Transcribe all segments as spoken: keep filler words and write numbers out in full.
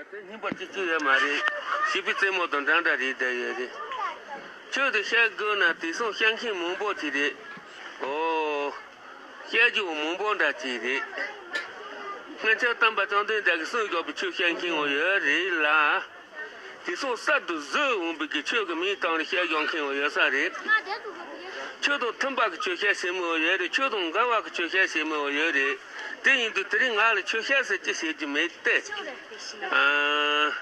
དེ་སྙིང་པོ་གཅིག་གཅིག་ཡོད་མ་རེད། བྱིས་པའི་རྩེད་མོ་དང་འདྲ་འདྲ་རེད་བསྡད་ཡོད་རེད། ཆོས་དེ་བཤད་དགོས་ན་དེང་སང་བཤད་མཁན་མང་པོ་ཅིག་རེད། ཨོ། བཤད་རྒྱུ་མང་པོ་འདྲ་ཅིག་རེད། སྔོན་ཆད་སྟོན་པ་བཅོམ་ལྡན་འདས་ཀྱིས་གསུངས་བཞག་པའི་ཆོས་བཤད་མཁན་འོ་ཡོད་རེད་ལ། དེང་སང་གསར་དུ་བཟོས་འོང་བའི་གི་ཆོས་ཀྱི་མིང་བཏགས་ནས་བཤད་བཞག་མཁན་འོ་ཡོད་ས་རེད། ཆོས་དང་མཐུན་པ་གི་ཆོས་བཤད་ཟེར་མི་འོ་ཡོད་རེད། ཆོས་དང་འགལ་བ་གི་ཆོས་བཤད་ཟེར་མི་འོ་ཡོད་རེད། དེ་ཡིན་དུས་དེ་རིང་ང་ལ་ཆོས་བཤད་ཟེར་ཅི་བཤད་རྒྱུ་མེད་དེ། ཨ།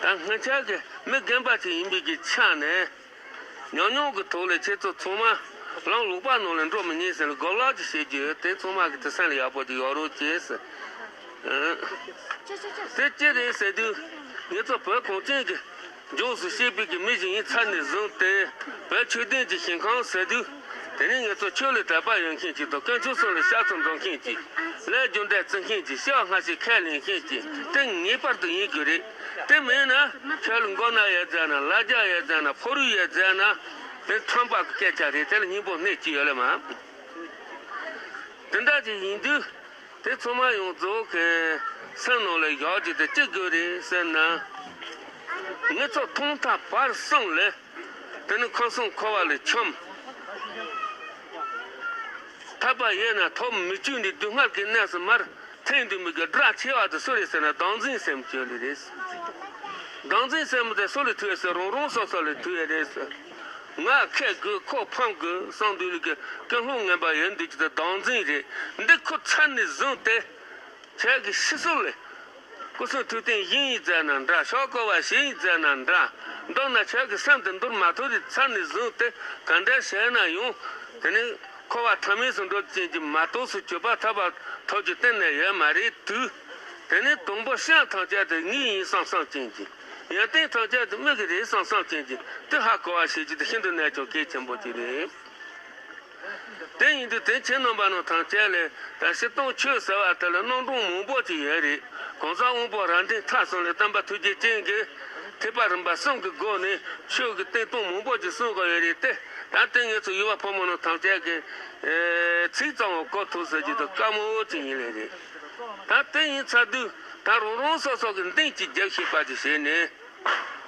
ད་སྔོན་ཆད་ཀྱི་མི་རྒན་པ་ཅིག་ཡིན་པའི་གི་ཆ་ནས། ཉམས་མྱོང་གི་ཐོག་ལས་ཁྱེད་ཚོ་ཚང་མ་ལམ་ལོག་པ་ནང་ལ་འགྲོ་མི་ཉན་ཟེར་ལ་གོ་ལག་ཅིག་བཤད་རྒྱུ་ཡོད། དེ་ཚང་མ་གི་དེ་སེམས་ལ་ཡག་པོ་ཅིག་ཡོད་རོགས་བྱས་ཟེར། ཨ། དེ་ཅི་རེད་ཟེར་དུས། ངེད་ཚོ་བོད་གངས་ཅན་གྱི་ལྗོངས་སུ་སྐྱེས་པའི་གི་མི་ཞིག་ཡིན་ཚར་ནས་བཟུང་སྟེ། བོད་ཆོས་ལྡན་གྱི་ཞིང་ཁམས་ཟེར་དུས། དེ་ནི་ངེད་ཚོ་ཆོས་ལ་དད་པ་ཡོད་མཁན་ཅིག་དང་དཀོན་མཆོག་གསུམ་ལ་ཤ་ཚ་འགྲོ་མཁན་ཅིག་ལས་རྒྱུ་འབྲས་བརྩི་མཁན་ཅིག་སྐྱེ་བ་སྔ་ཕྱི་ཁས་ལེན་མཁན་ཅིག་དེ་ངེས་པར་དུ་ཡིན་དགོས་རེད། དེ་མིན་ན་ཁྱོད་ལ་མགོ་ན་ཡོད་ཟེར་ན། ལ་རྒྱ་ཡོད་ཟེར་ན། ཕོ་རུས་ཡོད་ཟེར་ན། དེ་ཁྲམ་པ་གི་སྐད་ཆ་རེད། དེ་ལ་སྙིང་པོ་སྣེ་གཅིག་ཡོད་ལ་མ། དེ་འདྲ་ཅིག་ཡིན་དུས། དེ་ཚང་མ་ཡོངས་རྫོགས་ཀྱི་སེམས་ནང་ལ་བཞག་རྒྱུ་དེ་ཅི་དགོས་རེད་ཟེར་ན། ངེད་ཚོ་ཐོག་མཐའ་བར་གསུམ་ལ། དེ་ནི་ཁམས་གསུམ་འཁོར་བ་ལས་འཁྱམས། ཐར་པ་ཡོད་ན་ཐོབ་མི་བཅུག་ནས་སྡུག་བསྔལ་གྱི་གནས་སུ་མར་འཐེན་འདུག་མི་གི་དགྲ་ཆེ་བ་དེ་སུ་རེད་ཟེར་ན་བདག་འཛིན་སེམས་ཅན་ལས་རེད། བདག་འཛིན་སེམས་དེ་སུ་ལས་ཐོན་ཟེར། རང་རང་སོ་སོ་ལས་ཐོན་ཡོད་རེད་ཟེར། ང་ཁེ་དགོས་ཁོ་ཕམ་དགོས་བསམ་དུས་ལས་ཀྱི་ཀུན་སློང་ངན་པ་ཡོད་འདུག་ཅིག་དེ་བདག་འཛིན་རེད། འདི་ཁོ་ཚར་ནས་བཟུང་སྟེ། ཁྱེད་ཀྱི་ཤི་སྲོལ་ལས། སྐུ་གསུང་ཐུགས་རྟེན་བཞེངས་ཡིན་ཟེར་ན་འདྲ། ཤོག་བསྐོར་བ་བྱེད་ཡིན་ཟེར་ན་འདྲ། མདོར་ན་ཁྱེད་ཀྱི་སེམས་དེ་འདོར་མ་ཐུབ་རེད། ཚར་ནས་བཟུང་སྟེ་ག་འདྲ་བྱས་ན་ཡང་། དེ་ནི་འཁོར་བ་ཐ་མལ་སུ་འགྲོ་རྐྱེན་གྱིས་མ་གཏོགས་སུ་གྱུར་པ་ཐར་པ་ཐོབ་རྒྱུ་གཏན་ནས་ཡོད་མ་རེད་དུས། དེ་ནི་དང་པོ་སེམས་ཐམས་ཅད་དེ་ངའི་ཡིན་བསམ་བསམ་ཅན་གྱི། ཡོན་ཏན་ཐམས་ཅད་དེ་མི་གི་རེད་བསམ་བསམ་ཅན་གྱི་དེ་ཧ་གོ་བ་བྱེད་རྒྱུ་དེ་ཤིན་ཏུ་ནས་ཀྱང་གལ་ཆེན་པོ་ཅིག་རེད། དེ་ཡིན་དུས་དེ་ཁྱེད་རྣམ་པ་རྣམས་ཐམས་ཅད་ལ་ད་སྤྱིར་བཏང་ཆོས་ཟེར་བ་དེ་ལ་རྣམ་གྲངས་མང་པོ་ཅིག་ཡོད་རེད། གང་ཟག་དབང་པོ་རབ་འབྲིང་ཐ་གསུམ་ལས་སྟོན་པ་ཐུགས་རྗེ་ཅན་གྱིས་ཐེག་པ་རིམ་པ་གསུམ་གྱི་སྒོ་ནས་ཆོས་ཀྱི་བསྟན་སྟངས་མང་པོ་ཅིག་གསུངས་དགོས་ཡོད་རེད་དེ། ད་དེ་ངེད་ཚོ་ཡུལ་བ་ཕོ་མོ་རྣམས་ཐམས་ཅད་ཀྱིས་ཚིག་ཙམ་གོ་ཐུབ་ཟེར་རྒྱུ་དེ་དཀའ་མོ་ཅིག་ཡིན་ལེ་རེད། ད་དེ་ཡིན་ཚར་དུས་ད་རང་རང་སོ་སོ་གི་འདེམས་ཀྱི་རྒྱབ་ཤེས་པ་ཅིག་བྱས་ནས།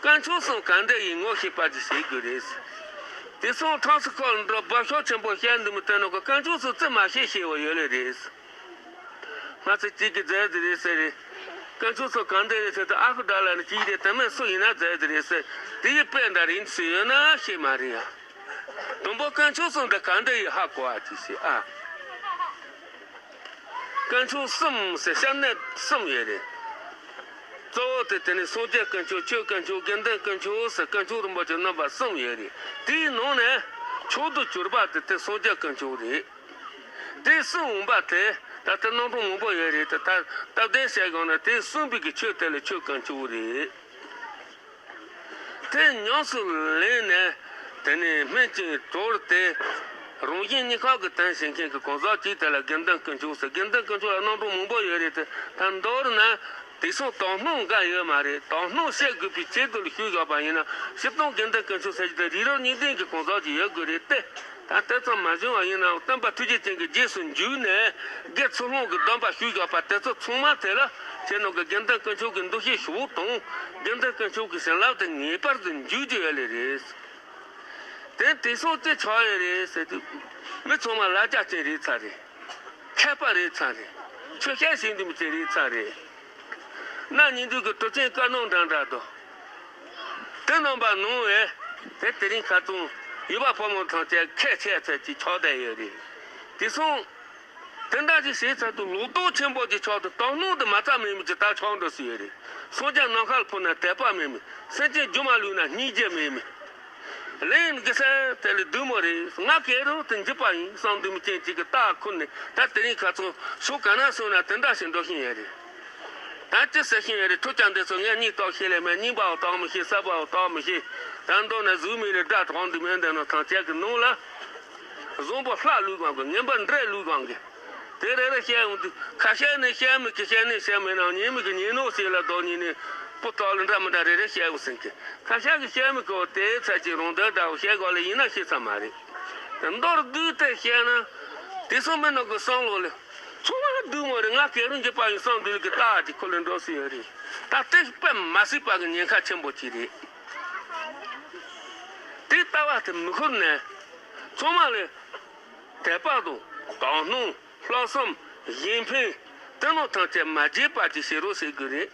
དཀོན་མཆོག་གསུམ་གང་འདྲ་ཡིན་ངོ་ཤེས་པ་ཅིག་བྱེད་དགོས་རེད། དེང་སང་ཁྲང་སི་ཁོ་ལ་འགྲོ་འབབ་ཤོག་ཆེན་པོ་བཤད་འདུག་མི་དེ་ནང་གི་དཀོན་མཆོག་གསུམ་རྩིས་མ་ཤེས་ཤེས་བ་ཡོད་ལེ་རེད། ང་ཚོ་གཅིག་གིས་མཛད་དེ་རེད་ཟེར་རེད། དཀོན་མཆོག་གསུམ་གང་འདྲ་རེད་ཟེར་དུས་ཨ་ཁུ་དགྲ་ལ་ནི་གཅིག་རེད། དེ་མིན་སུ་ཡིན་ན་མཛད་དེ་རེད་ཟེར། དེ་ཡི་དཔེ་འདྲ་རེད་ཟེར་ཡོད་ན་ཤེས་མ་རེད་ཡ། དང་པོ་དཀོན་མཆོག་གསུམ་འདི་གང་འདྲ་ཡིན་ཧ་གོ་བ་ཅིག་བྱེད་ཨ། དཀོན་མཆོག་གསུམ་ཟེར་སྐྱབས་གནས་གསུམ་ཡོད་རེད། གཙོ་བོ་དེ་དེ་ནི་སངས་རྒྱས་དཀོན་མཆོག་ཆོས་དཀོན་མཆོག་དགེ་འདུན་དཀོན་མཆོག་ཟེར་དཀོན་མཆོག་རིན་པོ་ཆེ་རྣམ་པ་གསུམ་ཡོད་རེད། དེའི་ནང་ནས་མཆོག་ཏུ་གྱུར་པ་དེ་དེ་སངས་རྒྱས་དཀོན་མཆོག་རེད། དེ་གསུམ་འོང་པ་དེ་ད་ལྟ་རྣམ་གྲངས་མང་པོ་ཡོད་རེད་དེ། ད་སྟབས་བདེ་བྱས་དགོངས་ན་དེ་གསུམ་པའི་གི་ཆོས་དེ་ལ་ཆོས་དཀོན་མཆོག་རེད། དེ་ཉམས་སུ་ལེན་ནས་དེ་ནས་སྨིན་ཅིང་གྲོལ་ཏེ། རང་གཞན་གཉིས་ཀ་གི་དོན་བྱེད་མཁན་གྱི་གང་ཟག་ཅིག་དེ་ལ་དགེ་འདུན་དཀོན་མཆོག་ཟེར། དགེ་འདུན་དཀོན་མཆོག་ལ་རྣམ་གྲངས་མང་པོ་ཡོད་རེད་དེ། ད་མདོར་ན་དེང་སང་དག་སྣང་འགའ་ཡོད་མ་རེད། དག་སྣང་བཤད་དགོས་པའི་ཆེད་དུ་ལ་ཞུས་བཞག་པ་ཡིན་ན། སྤྱིར་བཏང་དགེ་འདུན་དཀོན་མཆོག་ཟེར་རྒྱུ་དེ་རིགས་རབ་གཉིས་ལྡན་གྱི་གང་ཟག་ཅིག་ཡོད་དགོས་རེད་དེ། ད་དེ་ཙམ་མ་བྱུང་བ་ཡིན་ནའང་སྟོན་པ་ཐུགས་རྗེ་ཅན་གྱི་རྗེས་སུ་འཇུག་ནས་དགེ་ཚུལ་སློང་གི་སྡོམ་པ་ཞུས་བཞག་པ་དེ་ཚོ་ཚང་མ་དེ་ལ་ཁྱེད་རྣམས་ཀྱི་དགེ་འདུན་དཀོན་མཆོག་གི་འདུ་ཤེས་ཞུ་བོ་དང་། དགེ་འདུན་དཀོན་མཆོག་གི་བྱིན་རླབས་དེ་ངེས་པར་དུ་འཇུག་རྒྱུ་ཡོད་ལེ་རེད། དེ་དེང་སང་དེ་ཆགས་ཡོད་རེད་ཟེར་དུས། མི་ཚང་མ་ལ་རྒྱ་ཅན་རེད་ཚར་རེད། མཁས་པ་རེད་ཚར་རེད། ཆོས་བཤད་ཤེས་འདུག་མི་ཅན་རེད་ཚར་རེད། གནའ་ཉིན་དུས་ཀྱི་གྲུབ་ཆེན་བཀའ་གནང་འདྲ་འདྲ་དང་། དེ་རྣམ་པ་ནང་བས་དེ་དེ་རིང་ཁ་ཚོན་ཡུལ་པ་ཕོ་མོ་ཐམས་ཅད་ཁས་འཆེ་ཚད་ཀྱི་ཆགས་བསྡད་ཡོད་རེད། དེང་སང་དེ་འདྲ་ཞིག་བྱས་ཚར་དུས་ལོག་རྟོག་ཆེན་པོ་ཅིག་ཆགས་དུས་དག་སྣང་དུ་མ་རྩ་མེད་མི་ཅིག་ད་ཆགས་འགྲོ་སྲིད་ཡོད་རེད། སངས་རྒྱས་ནམ་མཁའ་ལ་འཕུར་ན་དད་པ་མེད་མི། སེམས་ཅན་རྒྱུ་མ་ལུས་ན་སྙིང་རྗེ་མེད་མི། ལན་གི་སེ་དེ་ལས་བདུད་མོ་རེད། ང་ག་རང་དེ་འཇིགས་པ་ཡིན་བསམ་འདུག་མི་ཅན་ཅིག་གི་རྟགས་ཁུར་ནས་ད་དེ་རིང་ཁ་ཚོན་ཤོག་ག་ན་སོང་ན་དེ་འདྲ་ཞིག་འགྲོ་བཞིན་ཡོད་རེད། ད་ཅི་ཟེར་བཞིན་ཡོད་རེད། ཁྱོད་ཀྱང་འདི་ཚོ་ངས་སྙིང་ལྟོགས་ཤེས་ལེ་མེད། རྙིང་པའོ་ལྟོགས་མི་ཤེས། གསར་པའོ་ལྟོགས་མི་ཤེས། ད་མདོར་ན་གཟུགས་མེད་ལས་སྒྲ་གྲགས་འདུག་མེད་འདི་ནང་ཐང་ཅག་གི་ནང་ལ། བཟང་པོ་ལྷ་ལུས་གང་གི། ངན་པ་འདྲེ་ལུས་གང་གི། དེ་རེ་རེ་བཤད་འོང་དུས་ཁ་ཤས་ནི་བཤད་མི་གི་བཤད་ནི་བཤད་མི་ནང་ཉན་མི་གི་ཉན་ནོ་ཞིག་ལ་རྡོག་ཉིད་ནི་སྤུ་ཏོག་ལ་འདྲ་མི་འདྲ་རེ་རེ་བཤད་འོང་ཟིན་གི། ཁ་ཤས་ཀྱི་བཤད་མི་གི་འོ་དེའི་ཚད་ཀྱི་རང་དོན་འདྲ་བོ་བཤད་དགོས་ལ་ཡིན་ན་ཤེས་ཚར་མ་རེད། དེ་མདོར་བསྡུས་ཏེ་བཤད་ན། དེ་སོང་མི་ནང་གི་བསམ་བློ་ལ། ཚང་མ་སྡུག་མོ་རེད། ང་ག་རེ་བྱེད་པ་ཡིན་བསམ་དུས་ཀྱི་ལྟ་བ་དེ་ཁོ་ལ་འགྲོ་སྲིད་ཡོད་རེད། ད་དེ་དཔེ་མ་སྲིད་པ་གི་ཉེན་ཁ་ཆེན་པོ་ཅིག་རེད། དེ་ལྟ་བ་དེ་མི་ཁུར་ནས་ཚང་མ་ལ་དད་པ་དང་དག་སྣང་། ལྷག་བསམ། གཞན་ཕན། དེ་རྣམས་ཐམས་ཅད་མ་བརྗེད་པ་ཅིག་བྱེད་རོགས་ཟེར་དགོས་རེད།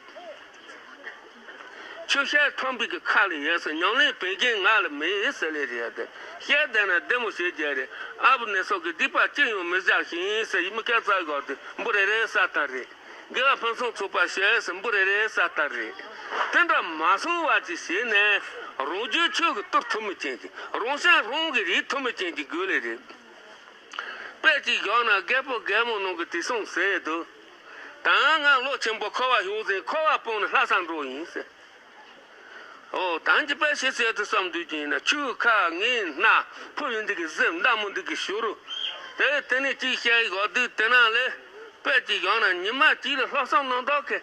ཁྱོད་ཤ་ཐམ་པའི་གི་ཁ་ལ་ཡོད་ཟེར། ཉམས་ལེན་བོད་སྐད་ང་ལ་མེད་ཟེར་ལེ་རེད་དེ། བཤད་བསྡད་ན་བདེ་མོ་བྱེད་རྒྱུ་རེད། ཨ་བུ་ནས་སོགས་ཀྱི་སྡིག་པ་ཅི་ཡང་མི་བཞག་ཞིང་ཟེར། མི་སྐྱ་ཚ་གོ་དེ་འབུ་རེ་རེ་ས་ལྟར་རེད། དགེ་བ་ཕུན་སུམ་ཚོགས་པ་བྱེད་ཟེར། འབུ་རེ་རེ་ས་ལྟར་རེད། དེ་འདྲ་མ་སོང་བ་ཅིག་བྱས་ནས་རང་རྒྱུད་ཆོས་ཀྱི་གཏོར་ཐུབ་མི་ཅན་གྱི། རང་སེམས་རང་གིས་རིག་ཐུབ་མི་ཅན་གྱི་དགོས་ལེ་རེད། དཔེ་ཅིག་བཞག་ན་རྒད་པོ་རྒད་མོ་རྣམས་ཀྱིས་དེ་གསུངས་ཟེར་འདུག་ད་ང་ལོ་ཆེན་པོ་འཁོར་བ་ཞུགས་ཟིན། འཁོར་བ་སྤངས་ནས་ལྷ་སར་འགྲོ་ཡིན་ཟེར། ཨོ་ད་འཇིགས་པ་ཞི་ཟེར་དུ་བསམ་དུས་ཀྱིན་ན། ཆུ་ཁ་ངན་སྣ་ཕུ་ཡིན་འདི་གི་གཟི། མདའ་མོ་འདི་གི་ཞུ་རུ། དེ་དེ་ནས་ཅིག་བཤད་ཡི་གོ་དུས་དེ་ན་ལས་དཔེ་ཅིག་བཞག་ན་ཉི་མ་གཅིག་ལ་ལྷག་བསམ་རྣམ་དག་གི།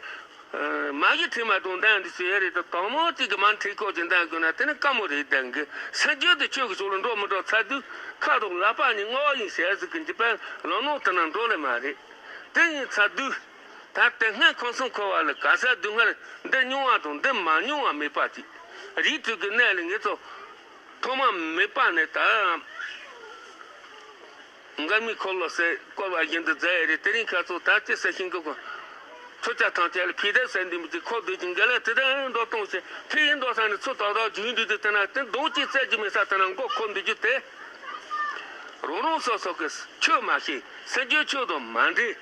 མ་གཞི་ཁྲིད་མ་གཏོང་བསྡད་འདི་ཟེར་རེད་དེ། དང་མོ་གཅིག་གི་མ་ཁྲིད་ཁོག་ཅིག་བསྡད་དགོས་ན་དེ་ནི་དཀའ་མོ་རེད། བསྡད་གི་སེམས་རྒྱུད་དུ་ཆོས་ཀྱི་ཕྱོགས་ལ་འགྲོ་མི་འགྲོ་ཚར་དུས། ཁ་དོག་ལག་པ་གཉིས་བསྔོ་བ་ཡིན་ཟེར་ཟིག་གི་འཇིགས་པའི་ལམ་ལྷོང་དེ་ན་འགྲོ་ལེ་མ་རེད། དེ་ཡིན་ཚར་དུས། ད་དེ་སྔ་ཁམས་གསུམ་འཁོར་བ་ལ་ག་ས་སྡུག་བསྔལ་འདི་མྱོང་བ་དང་འདི་མ་མྱོང་བ་མེད་པ་ཅིག་རིགས་དྲུག་གི་གནས་ལ་ངེད་ཚོ་ཐོག་མ་མེད་པ་ནས་ད་མགར་མའི་འཁོར་ལོ་ཟེར་བསྐོར་བ་བཞིན་དུ་མཛད་ཡོད་རེད། དེ་རིང་ཁ་ཚོ་ད་ཅི་ཟེར་ཤིང་གི་གོ། ཁྱོད་ཅག་ཐམས་ཅད་ལ་ཕྱི་དར་ཟེར་འདི་མི་ཅིག་ཁོ་འདོད་ཀྱི་འགལ་ལ་དེ་ལྟར་འགྲོ་གཏོང་ཞིང་ཕི་ཡིན་འགྲོ་ས་ནས་ཚུར་ཏག་ཏག་རྒྱུན་འདུས་དུ་དེ་ན་དེ་འདོགས་ཀྱི་རྩད་ཀྱི་མི་ས་དེ་ན་མགོ་འཁོར་འདུག་རྒྱུ་དེ། རང་རང་སོ་སོ་གི་ཆོས་མ་ཤེས། སེམས་རྒྱུད་ཆོས་དང་མ་འདྲེས།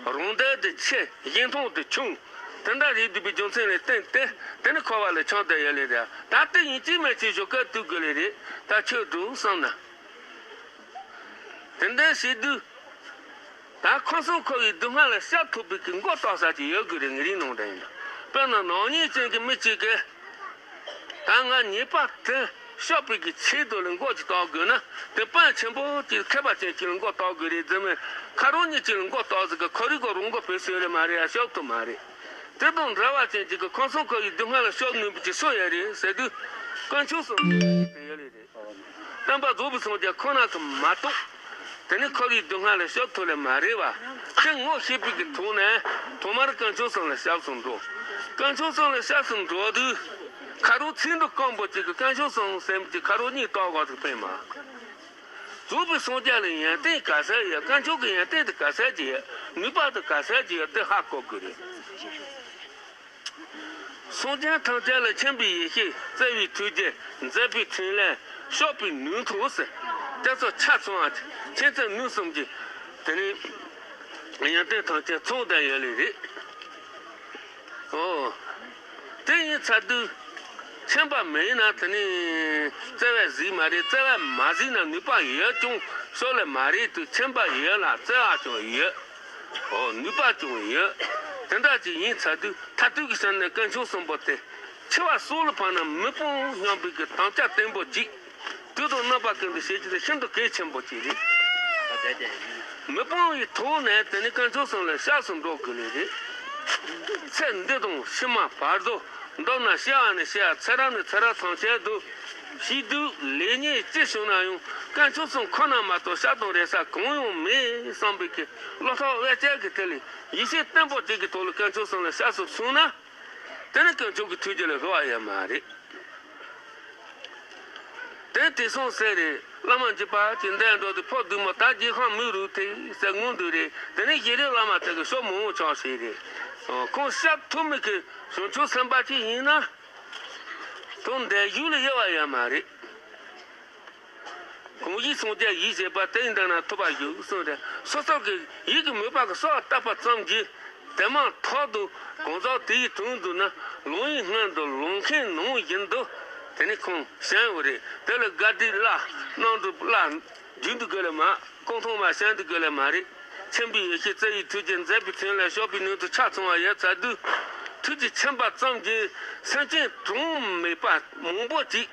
རང་འདོད་དེ་ཆེ། གཞན་མཐོང་དེ་ཆུང་། དེ་འདྲ་རེད་འདུག་པའི་རྒྱུ་མཚན་ལས་བརྟེན་ཏེ། དེ་ནི་འཁོར་བ་ལ་ཆགས་བསྡད་ཡོད་ལེ་རེད། ད་ལྟ་ཡིན་གཅིག་མིན་གཅིག་ཞོགས་ཀས་བཏུལ་དགོས་ལེ་རེད། ད་ཆོས་སྒྲུབ་བསམ་ན། དེ་འདྲ་བྱེད་དུས། ད་ཁམས་གསུམ་འཁོར་བའི་སྡུག་བསྔལ་ལ་བཤགས་ཐུབ་པའི་གི་མགོ་བཏགས་ས་ཅིག་ཡོད་དགོས་རེད། ངའི་རིགས་ནང་དྲན་ཡིན། དཔེར་ན་ནག་ཉེས་ཅན་གྱི་མི་གཅིག་གིས། ད་ང་ཉེས་པ་དེ་བཤགས་པའི་གི་ཆེད་དུ་ལ་མགོ་ཅིག་བཏགས་དགོས་ན། དེ་དཔོན་ཆེན་པོ་གཅིག་མཁས་པ་ཅན་གཅིག་ལ་མགོ་བཏགས་དགོས་རེད། རྫུན་མས་ཁ་རོག་གཉིས་གཅིག་ལ་མགོ་བཏགས་ཟིག་གི་ཁོ་རིག་གོ་རང་མགོ་བོས་སོས་རེད་མ་རེད་ཡ། བཤགས་ཐུབ་མ་རེད། དེ་དང་འདྲ་བ་ཅན་གཅིག་གིས་ཁམས་གསུམ་འཁོར་བའི་སྡུག་བསྔལ་ལ་བཤགས་ནུས་པ་ཅིག་སུ་ཡོད་རེད་ཟེར་དུས། དཀོན་མཆོག་གསུམ་དེ་ཡོད་ལེ་རེད། སྟོན་པ་རྫོགས་པའི་སངས་རྒྱས་ཁོ་ན་གིས་མ་གཏོགས། དེ་ནི་འཁོར་བའི་སྡུག་བསྔལ་ལས་སྐྱོབ་ཐུབ་ལེ་མ་རེད་བ། དེ་ངོ་ཤེས་པའི་གི་ཐོག་ནས་ཐོག་མར་དཀོན་མཆོག་གསུམ་ལ་སྐྱབས་སུ་འགྲོ། དཀོན་མཆོག་གསུམ་ལ་སྐྱབས་སུ་འགྲོ་དུས། ཁ་རོག་ཚིག་འབྲུ་སྐམ་པོ་གཅིག་གིས་དཀོན་མཆོག་གསུམ་ཟེར་མི་གཅིག་ཁ་རོག་གཉིས་བཏགས་དགོས་ཟིག་དཔེ་མ། རྫོགས་པའི་སངས་རྒྱས་ལ་ཡོན་ཏན་ག་ཚད་ཡོད། དཀོན་མཆོག་གི་ཡོན་ཏན་དེ་ག་ཚད་ཅིག་ཡོད། ནུས་པ་དེ་ག་ཚད་ཅིག་ཡོད། དེ་ཧ་གོ་དགོས་རེད། སངས་རྒྱས་ཐམས་ཅད་ལ་མཁྱེན་པའི་ཡེ་ཤེས། བརྩེ་བའི་ཐུགས་རྗེ། མཛད་པའི་ཕྲིན་ལས། བཤགས་པའི་ནུས་མཐུ་ཟེར། དེ་ཚོ་ཆ་ཚང་བ་ཅིག་མཁྱེན་བརྩེ་ནུས་གསུམ་གྱི། དེ་ནས་ཡོན་ཏན་ཐམས་ཅད་ཚང་བསྡད་ཡོད་ལེ་རེད། ཨོ། དེ་ཡིན་ཚར་དུས། མཁྱེན་པ་མེད་ན་དེ་ནི་བརྩེ་བས་གཟིགས་མ་རེད། བརྩེ་བས་མ་གཟིགས་ན་ནུས་པ་ཡོད་ཀྱང་བཤགས་ལེ་མ་རེད་དུས། མཁྱེན་པ་ཡོད་ལ་བརྩེ་བ་ཀྱང་ཡོད། ཨོ། ནུས་པ་ཀྱང་ཡོད། དེ་འདྲ་ཅིག་ཡིན་ཚར་དུས་མཐར་ཐུག་གི་ས་ནས་དཀོན་མཆོག་གསུམ་པོ་དེ། འཆི་བ་སྲོག་ལ་ཕན་ན་མི་སྤོང་སྙམ་པའི་གི་དམ་བཅའ་བརྟན་པོ་གཅིག་དུས་དང་རྣམ་པ་ཀུན་ཏུ་བྱེད་རྒྱུ་དེ་ཤིན་ཏུ་གལ་ཆེན་པོ་གཅིག་རེད། མི་སྤོང་བའི་ཐོག་ནས་དེ་ནི་དཀོན་མཆོག་གསུམ་ལ་སྐྱབས་སུ་འགྲོ་དགོས་ལེ་རེད། ཚེ་འདི་དང་ཕྱི་མ་བར་དོ། མདོར་ན་སྐྱེ་བ་ནས་སྐྱེ་བ། ཚེ་རབས་ནས་ཚེ་རབས་ཐམས་ཅད་དུ། སྐྱིད་སྡུག་ལེགས་ཉེས་ཅི་བྱུང་ན་ཡང་དཀོན་མཆོག་གསུམ་ཁོ་ན་མ་གཏོགས་སྐྱབས་དང་རེ་ས་གང་ཡང་མེད་བསམ་པའི་གི་བློ་ཐག་བེད་སྤྱད་ཀྱི་ཐད་ལ་ཡིད་ཆེས་བརྟན་པོ་གཅིག་གི་ཐོག་ལ་དཀོན་མཆོག་གསུམ་ལ་སྐྱབས་སུ་སོང་ན། དེ་ནི་དཀོན་མཆོག་གི་ཐུགས་རྗེ་ལས་ལྷག་པ་ཡོད་མ་རེད། དེ་དེ་སོང་ཟེར་རེད། བླ་མ་འཇིགས་པ་ཅན་འདས་འགྲོ་དུས་ཕོ་བདུད་མོ་དག་རྗེས་ཁོང་མི་རུ་ཐེ་ཟེར་ངུ་འདུག་རེད། དེ་ནི་ཞིག་རེད། བླ་མ་དེ་གི་ཤོག་མང་བོ་ཆགས་ཤིག་རེད། ཁོང་སྐྱབས་ཐུབ་མི་གི་བྱང་ཆུབ་སེམས་དཔའ་ཅིག་ཡིན་ན། དོན་འདས་ཡུལ་ལ་དབྱེ་བ་ཡོད་མ་རེད། གང་ཞིག་སངས་རྒྱས་ཡིད་བྱེད་པ། དེ་ཡི་མདུན་ན་ཐོབ་པར་འགྱུར་གསུངས་ཏེ། སོ་སོ་གི་ཡིད་ཀྱི་མོས་པ་གི་གསོལ་བ་བཏབ་པ་ཙམ་གྱིས་དེ་མ་ཐག་ཏུ་གང་ཟག་དེ་ཡི་དྲུང་དུ་ན་ལོང་བའི་སྔོན་དུ་ལོང་མཁན་ནང་བཞིན་དུ་དེ་ནི་ཁོང་བྱོན་ཡོད་རེད། དེ་ལ་དགའ་སྡིག་བླ་ན་མཐུན་བླ་རྒྱུན་དུ་དགོས་ལེ་མ། ཀོང་ཐོང་མ་བྱོན་དུ་དགོས་ལེ་མ་རེད། མཁྱེན་པའི་ཡེ་ཤེས་བརྩེ་བའི་ཐུགས་རྗེ་མཛད་པའི་ཕྲིན་ལས་བཤགས་པའི་ནུས་མཐུ་ཆ་ཚང་བ་ཡོད་ཚར་དུས། ཐུགས་རྗེ་མཁྱེན་པ་ཙམ་གྱིས་སེམས་ཅན་གྲངས་མེད་པ་མང་པོ་ཅིག་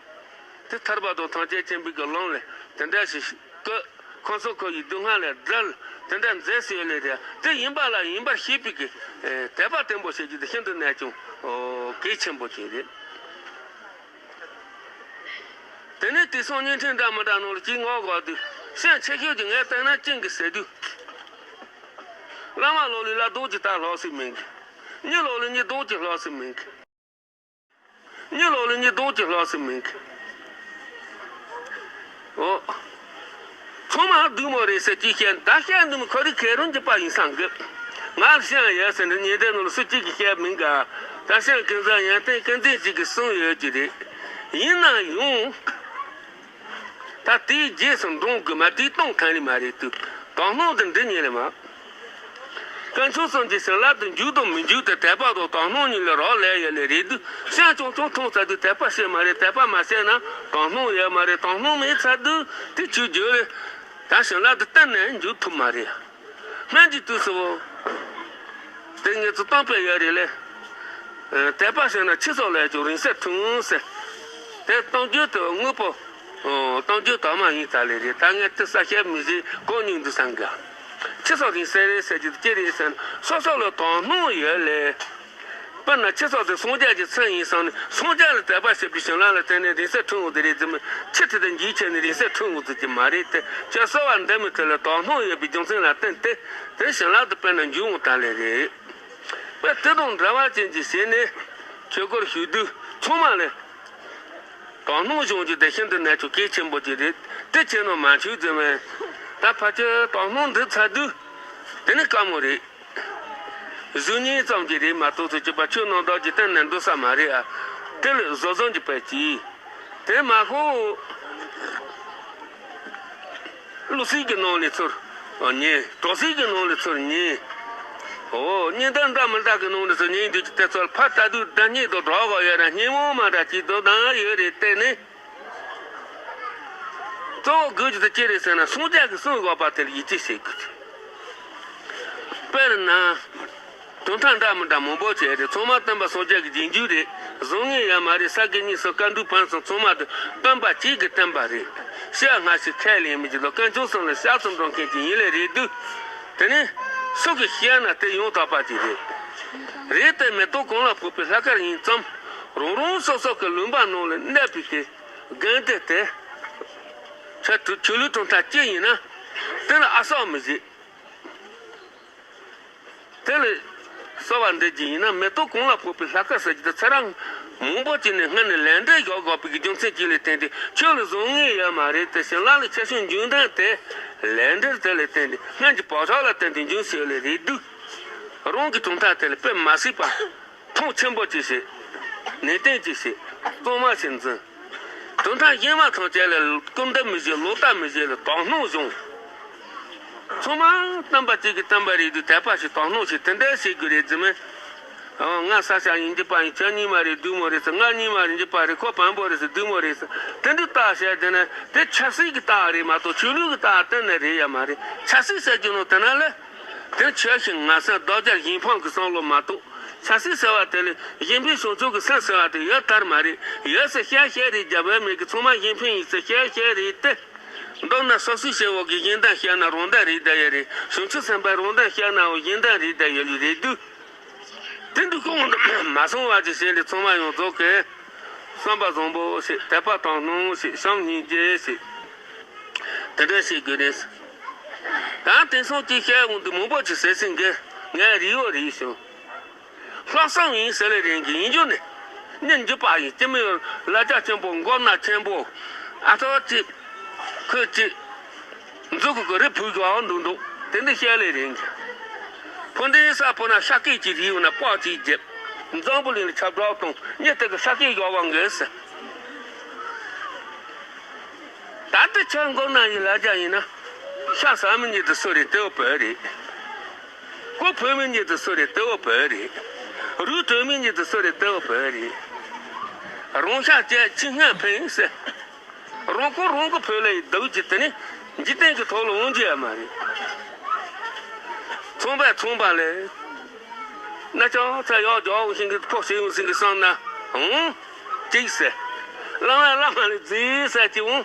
དེ་ཐར་པ་དང་ཐམས་ཅད་མཁྱེན་པའི་གི་ལམ་ལས་དེ་འདྲ་ཞིག་བཀོད། ཁམས་གསུམ་འཁོར་བའི་སྡུག་བསྔལ་ལས་བསྒྲལ། དེ་འདྲ་མཛད་ཟེར་ལེ་རེད། དེ་ཡིན་པ་ལ་ཡིན་པར་ཤེས་པའི་གི་དད་པ་བརྟན་པོ་བྱེད་རྒྱུ་དེ་ཤིན་ཏུ་ནས་ཀྱང་གལ་ཆེན་པོ་ཅིག་རེད། དེ་ནས་དེང་སང་བརྙན་འཕྲིན་འདྲ་མི་འདྲ་ནང་ལ་ཅིག་ངོ་གོ་དུས། སེམས་ཆེ་ཤོས་ཀྱི་ངས་བལྟས་ན་ཅིང་གི་ཟེར་དུས། བླ་མ་ལོ་ལས་བླ་རྡོ་གཅིག་ལྟ་ལྷག་སྲིད་མིན་གི། མྱི་ལོ་ལས་མྱི་རྡོ་གཅིག་ལྷག་སྲིད་མིན་གི། མྱི་ལོ་ལས་མྱི་རྡོ་གཅིག་ལྷག་སྲིད་མིན་གི། ཨོ། ཚང་མ་སྡུག་མོ་རེད་ཟེར་གྱིས་བཤད། ད་བཤད་འདུག་མི་ཁོ་རེ་ཁེ་རུ་འཇིབ་པ་ཡིན་བསམ་གི། ང་ལ་ཤང་ཡོད་ཟེར་ནས་ཉེ་འདྲེ་ནང་ལ་སུ་གཅིག་གིས་བཤད་མིན་ག། ད་ཤང་ཀུན་བཟང་ཡོན་ཏན་ཀུན་ལྡན་ཅིག་གིས་གསུངས་ཡོད་ཀྱི་རེད། ཡིན་ན་ཡང་། ད་དེའི་རྗེས་སུ་འབྲང་དགོས་མ། དེའི་སྟོང་ཐང་ལས་མ་རེད་དུ། དོགས་སྣང་དེ་འདི་ཉིད་ལས་མ། དཀོན་མཆོག་གསུམ་གྱི་བྱིན་རླབས་དེ་འཇུག་དང་མི་འཇུག་དེ་དད་པ་དང་དོགས་སྣང་གཉིས་ལས་རག་ལས་ཡོད་ལས་རེད་དུ། ཤང་ཆུང་ཆུང་མཐོང་ཚར་དུས་དད་པ་བྱེད་མ་རེད། དད་པ་མ་བྱས་ན་དོགས་སྣང་ཡོད་མ་རེད། དོགས་སྣང་མེད་ཚར་དུས་དེ་ཆོས་བརྒྱུད་ལས་ད་བྱིན་རླབས་དེ་གཏན་ནས་འཇུག་ཐུབ་མ་རེད། སྔོན་གྱི་དུས་སུ། དེ་ངེད་ཚོ་གཏམ་དཔེ་ཡོད་རེད་ལེ། ཨ། དད་པ་བྱས་ན་ཁྱི་སོགས་ལས་ཀྱང་རིང་བསྲེལ་ཐུང་ཟེར། དེ་གཏམ་རྒྱུད་དེ་དངོས་པོ། ཨོ། གཏམ་རྒྱུད་དག་མ་ཡིན་ད་ལེ་རེད། ད་ངས་དེ་གསལ་བཤད་མི་བྱེད་གོ་མྱོང་འདུག་བསམ་གི། ཁྱི་སོགས་རིང་བསྲེལ་རེད་ཟེར་རྒྱུ་དེ་ཅི་རེད་ཟེར་ན་སོ་སོ་ལ་དོགས་སྣང་ཡོད་ལེ། དཔེར་ན་ཁྱི་སོགས་དེ་སངས་རྒྱས་ཀྱི་མཚན་ཡིན་བསམ་ནས་སངས་རྒྱས་ལ་དད་པ་བྱེད་པའི་བྱིན་རླབས་ལ་བརྟེན་ནས་རིང་བསྲེལ་ཐུང་བ་དེ་རེད་ཟེར་མི། ཁྱི་དེ་དང་འཇིགས་ཆེ་ནས་རིང་བསྲེལ་ཐུང་བ་ཟེར་གྱི་མ་རེད་དེ། ཁྱི་གསོ་བ་འདི་མི་དེ་ལ་དོགས་སྣང་ཡོད་པའི་རྒྱུ་མཚན་ལ་བརྟེན་ཏེ་དེ་བྱིན་རླབས་དེ་དཔེར་ན་འཇུག་འོང་ད་ལེ་རེད། དཔེ་དེ་དང་འདྲ་བ་ཅན་གྱི་ཞལ་ནས་ཆོས་སྐོར་ཞུ་དུས་ཚང་མ་ལས་དོགས་སྣང་སྦྱོང་རྒྱུ་དེ་ཤིན་ཏུ་ནས་ཀྱང་གལ་ཆེན་པོ་ཅིག་རེད། དེ་བྱས་ན་མ་འཆུག་ཟེར་མས། ད་ཕལ་ཆེར་དོགས་སྣང་འདི་ཚར་དུས་དེ་ནི་དཀའ་མོ་རེད། གཟུགས་བརྙན་ཙམ་གྱིས་རེད་མ་གཏོགས་ཚུལ་གྱི་པ་ཆོས་རྣམ་དག་གི་སྟེང་ནས་འགྲོ་ས་མ་རེད་ཨ། དེ་ལས་བཟོ་བཟོ་གྱི་པ་གྱིས། དེ་མ་གོ། བློ་སེམས་ཀྱི་ནང་ལས་ཚུར་ཉན། གྲོགས་སེམས་ཀྱི་ནང་ལས་ཚུར་ཉན། འོ་གཉིས་ལྡན་འདྲ་མི་འདྲ་གི་ནང་ལས་ཚུར་ཉན་འདུག་ཀྱི་དེ་ཚོར་ཕར་ལྟ་དུས་བདག་ཉིད་དང་གྲོགས་ག་ཡོད་ན་སྙན་མོ་མ་འདྲ་ཅིག་དོ་དང་ཡོད་རེད་བལྟས་ནས། གཙོ་བོ་དགོས་རྒྱུ་དེ་ཅི་རེད་ཟེར་ན་སངས་རྒྱས་ཀྱིས་གསུངས་དགོས་པ་དེ་ལ་ཡིད་ཆེས་བྱེད་དགོས། དཔེར་ན། དོན་དག་འདྲ་མི་འདྲ་མང་པོ་བྱས་རེད། ཚང་མ་སྟོན་པ་སངས་རྒྱས་ཀྱི་རྗེས་འཇུག་རེད། བཟང་ངན་ཡོད་མ་རེད། ས་དགེ་བསྙེན་གསུམ་བཀའ་འགྲོའི་ཕན་ཚུན་ཚང་མ་དེ་སྟོན་པ་གཅིག་གིས་བསྟན་པ་རེད། ཤ་ང་ཞིག་ཁས་ལེན་མི་གཅིག་དང་དཀོན་མཆོག་གསུམ་ལ་ཤ་ཚུར་འགྲོ་མཁན་གཅིག་ཡིན་ལེ་རེད་དུས། དེ་ནི་སུ་གིས་བཤད་ན་དེ་ཡང་དག་པ་ཅིག་རེད། རེད་དེ་མེ་ཏོག་གང་ལ་ཕོག་པའི་ལྷ་སྐལ་ཡིན་ཙང་། རང་རང་སོ་སོ་གི་ལུང་པ་ནང་ལ་གནས་པའི་གི་དགོན་སྡེ་དེ། ཆ་དུ་ཆོས་ལུགས་གྲུབ་མཐའ་གཅིག་ཡིན་ན། དེ་ལ་ཨ་སོགས་མི་བྱེད། དེ་ལས་གསོལ་བ་འདེབས་ཀྱི་ཡིན་ན་མེ་ཏོག་གང་ལ་ཕོག་པའི་ལྷ་སྐལ་ཟེར་གྱི་དེ་ཚེ་རབས་མང་པོ་ཅིག་ནས་སྔོན་ནས་ལས་འབྲས་བཞག་དགོས་པའི་རྒྱུ་མཚན་གཅིག་ལས་བརྟེན་ཏེ་ཁྱོད་ལ་བཟང་ངན་ཡོད་མ་རེད་དེ་བྱིན་རླབས་ལ་ཁྱད་ཆོས་འབྱུང་ལྡན་དེ་ལས་འབྲས་དེ་ལས་བརྟེན་ཏེ་སྔོན་གྱི་བག་ཆགས་ལ་བརྟེན་ཏེ་འབྱུང་སྲིད་ལས་རེད་འདུག་རང་གི་གྲུབ་མཐའ་དེ་ལ་དཔེ་མ་སྲིད་པ། མཐོང་ཆེན་པོ་ཅིག་བྱེད། ནན་ཏན་ཅིག་བྱེད། གཙང་མ་ཞིག་འཛིན། དོན་དག་གཞན་མ་ཐམས་ཅད་ལ་སྐུར་འདེབས་མི་བྱེད། ལོག་ལྟ་མི་བྱེད་ལ་དོགས་སྣང་སྦྱོང་། ཚང་མ་བསྟན་པ་གཅིག་གི་བསྟན་པ་རེད་དུས་དད་པ་ཞིག་དོགས་སྣང་ཞིག་དེ་འདྲ་བྱེད་དགོས་རེད་ཟེར་མས། ཨོ་ང་ས་ཆ་ཡིན་གྱི་པ་ཡིན། ཁྱོད་རྙིང་མ་རེད་སྡུག་མོ་རེད་ཟེར། ང་རྙིང་མ་རེད་གྱི་པ་རེད་ཁོ་བོན་པོ་རེད་ཟེར་སྡུག་མོ་རེད་ཟེར། དེ་འདྲའི་རྟགས་བཤད་དེ་ནས་དེ་ཆབ་སྲིད་ཀྱི་རྟགས་རེད་མ་གཏོགས་ཆོས་ལུགས་ཀྱི་རྟགས་གཏན་ནས་རེད་ཡ་མ་རེད། ཆབ་སྲིད་ཟེར་གྱི་ནོ་དེ་ན་ལས། དེ་ཆོས་ཤིག་ང་སེམས་བདག་ཅག་གཞན་ཕམ་གྱི་བསམ་བློ་མ་གཏོགས། ཆབ་སྲིད་ཟེར་བ་དེ་ལས་གཞན་ཕན་བྱང་ཆུབ་ཀྱི་སེམས་ཟེར་བ་དེ་ཡོད་དར་མ་རེད། ཡོད་ཟེར་བཤད་བཤད་རེད། རྒྱབ་བལ་མེད་ཀྱི་ཚང་མ་གཞན་ཕན་ཡིན་ཟེར་བཤད་བཤད་རེད་དེ། མདོར་ན་སོ་སོའི་བྱེད་འོག་གི་གཞན་དོན་བཤད་ན་རང་དོན་རེད་བསྡད་ཡོད་རེད། བྱང་ཆུབ་སེམས་དཔའི་རང་དོན་བཤད་ནའང་གཞན་དོན་རེད་བསྡད་ཡོད་ལུགས་རེད་འདུག་དེ་འདུག་ཁོང་མ་སོང་བ་ཅིག་བྱས་ལས་ཚང་མ་ཡོངས་རྫོགས་ཀྱིས་བསམ་པ་བཟང་པོ་ཞིག་དད་པ་དང་སྣང་ཞིག་བྱམས་སྙིང་རྗེ་ཞིག་དེ་འདྲ་བྱེད་དགོས་རེད། ད་དེང་སང་ཅིག་བཤད་འོང་དུས་མང་པོ་ཅིག་ཟེར་སྲིད་གི། ངས་རིག་ཡོད་རིག་བྱུང་། ལྷག་བསམ་ཡིན་ཟེར་ལེ་རིང་གི་ཡིན་རྒྱུ་ནི། སྙིང་རྗེ་པ་ཡིན་སྐྱེ་མི་ཡོད་ལ་རྒྱ་ཆེན་པོ་མགོ་ན་ཆེན་པོ། ཨ་ཐོ་ཅིག་ཁོས་ཅིག་མཛུ་གུ་གི་རི་བུ་བཞག་འདུག་འདུག་དེ་འདྲ་བཤད་ལེ་རིང་གི། ཕོ་འདྲེ་ས་ཕོ་ན་ཤ་སྐད་ཅིག་རིག་ཡོད་ན་པགས་ཅིག་རྒྱབ། འཛམ་བུ་གླིང་ལ་ཁྱབ་བསྒྲགས་གཏོང་གཉིད་དེ་གི་ཤ་སྐད་བཞག་པ་འགས་ཟེར། ད་ལྟ་ཁྱོད་མགོ་ན་ཡི་ལ་རྒྱ་ཡིན་ན། ཤ་ཟ་མི་ཉིད་དུ་སུ་རེད་དེ་བོ་བོད་རེད། ཀོ་ཕུ་མི་ཉིད་དུ་སུ་རེད་དེ་བོ་བོད་རེད། རུས་དྲོན་མི་ཉིད་དུ་སུ་རེད་དེ་བོ་བོད་རེད། རང་ཤ་བཅད་ཁྱི་སྔ་འཕེན་ཟེར། རང་ཁོ་རང་གི་བོད་ལ་ཡི་སྡུག་ཅི་དེ་ནི་འཇིག་རྟེན་གྱི་ཐོག་ལ་འོང་རྒྱུ་ཡ་མ་རེད། ཚོང་པས་ཚོང་པ་ལས། ན་ཅང་ཚ་ཡག་རྒྱག་འོང་ཤིང་གི་ཕོག་ཤེས་འོང་ཤིང་གི་བསམ་ན་འོང་། ཅིག་ཟེར། བླ་མས་བླ་མ་ལ་རྫིག་ཟེར་གྱི་འོང་།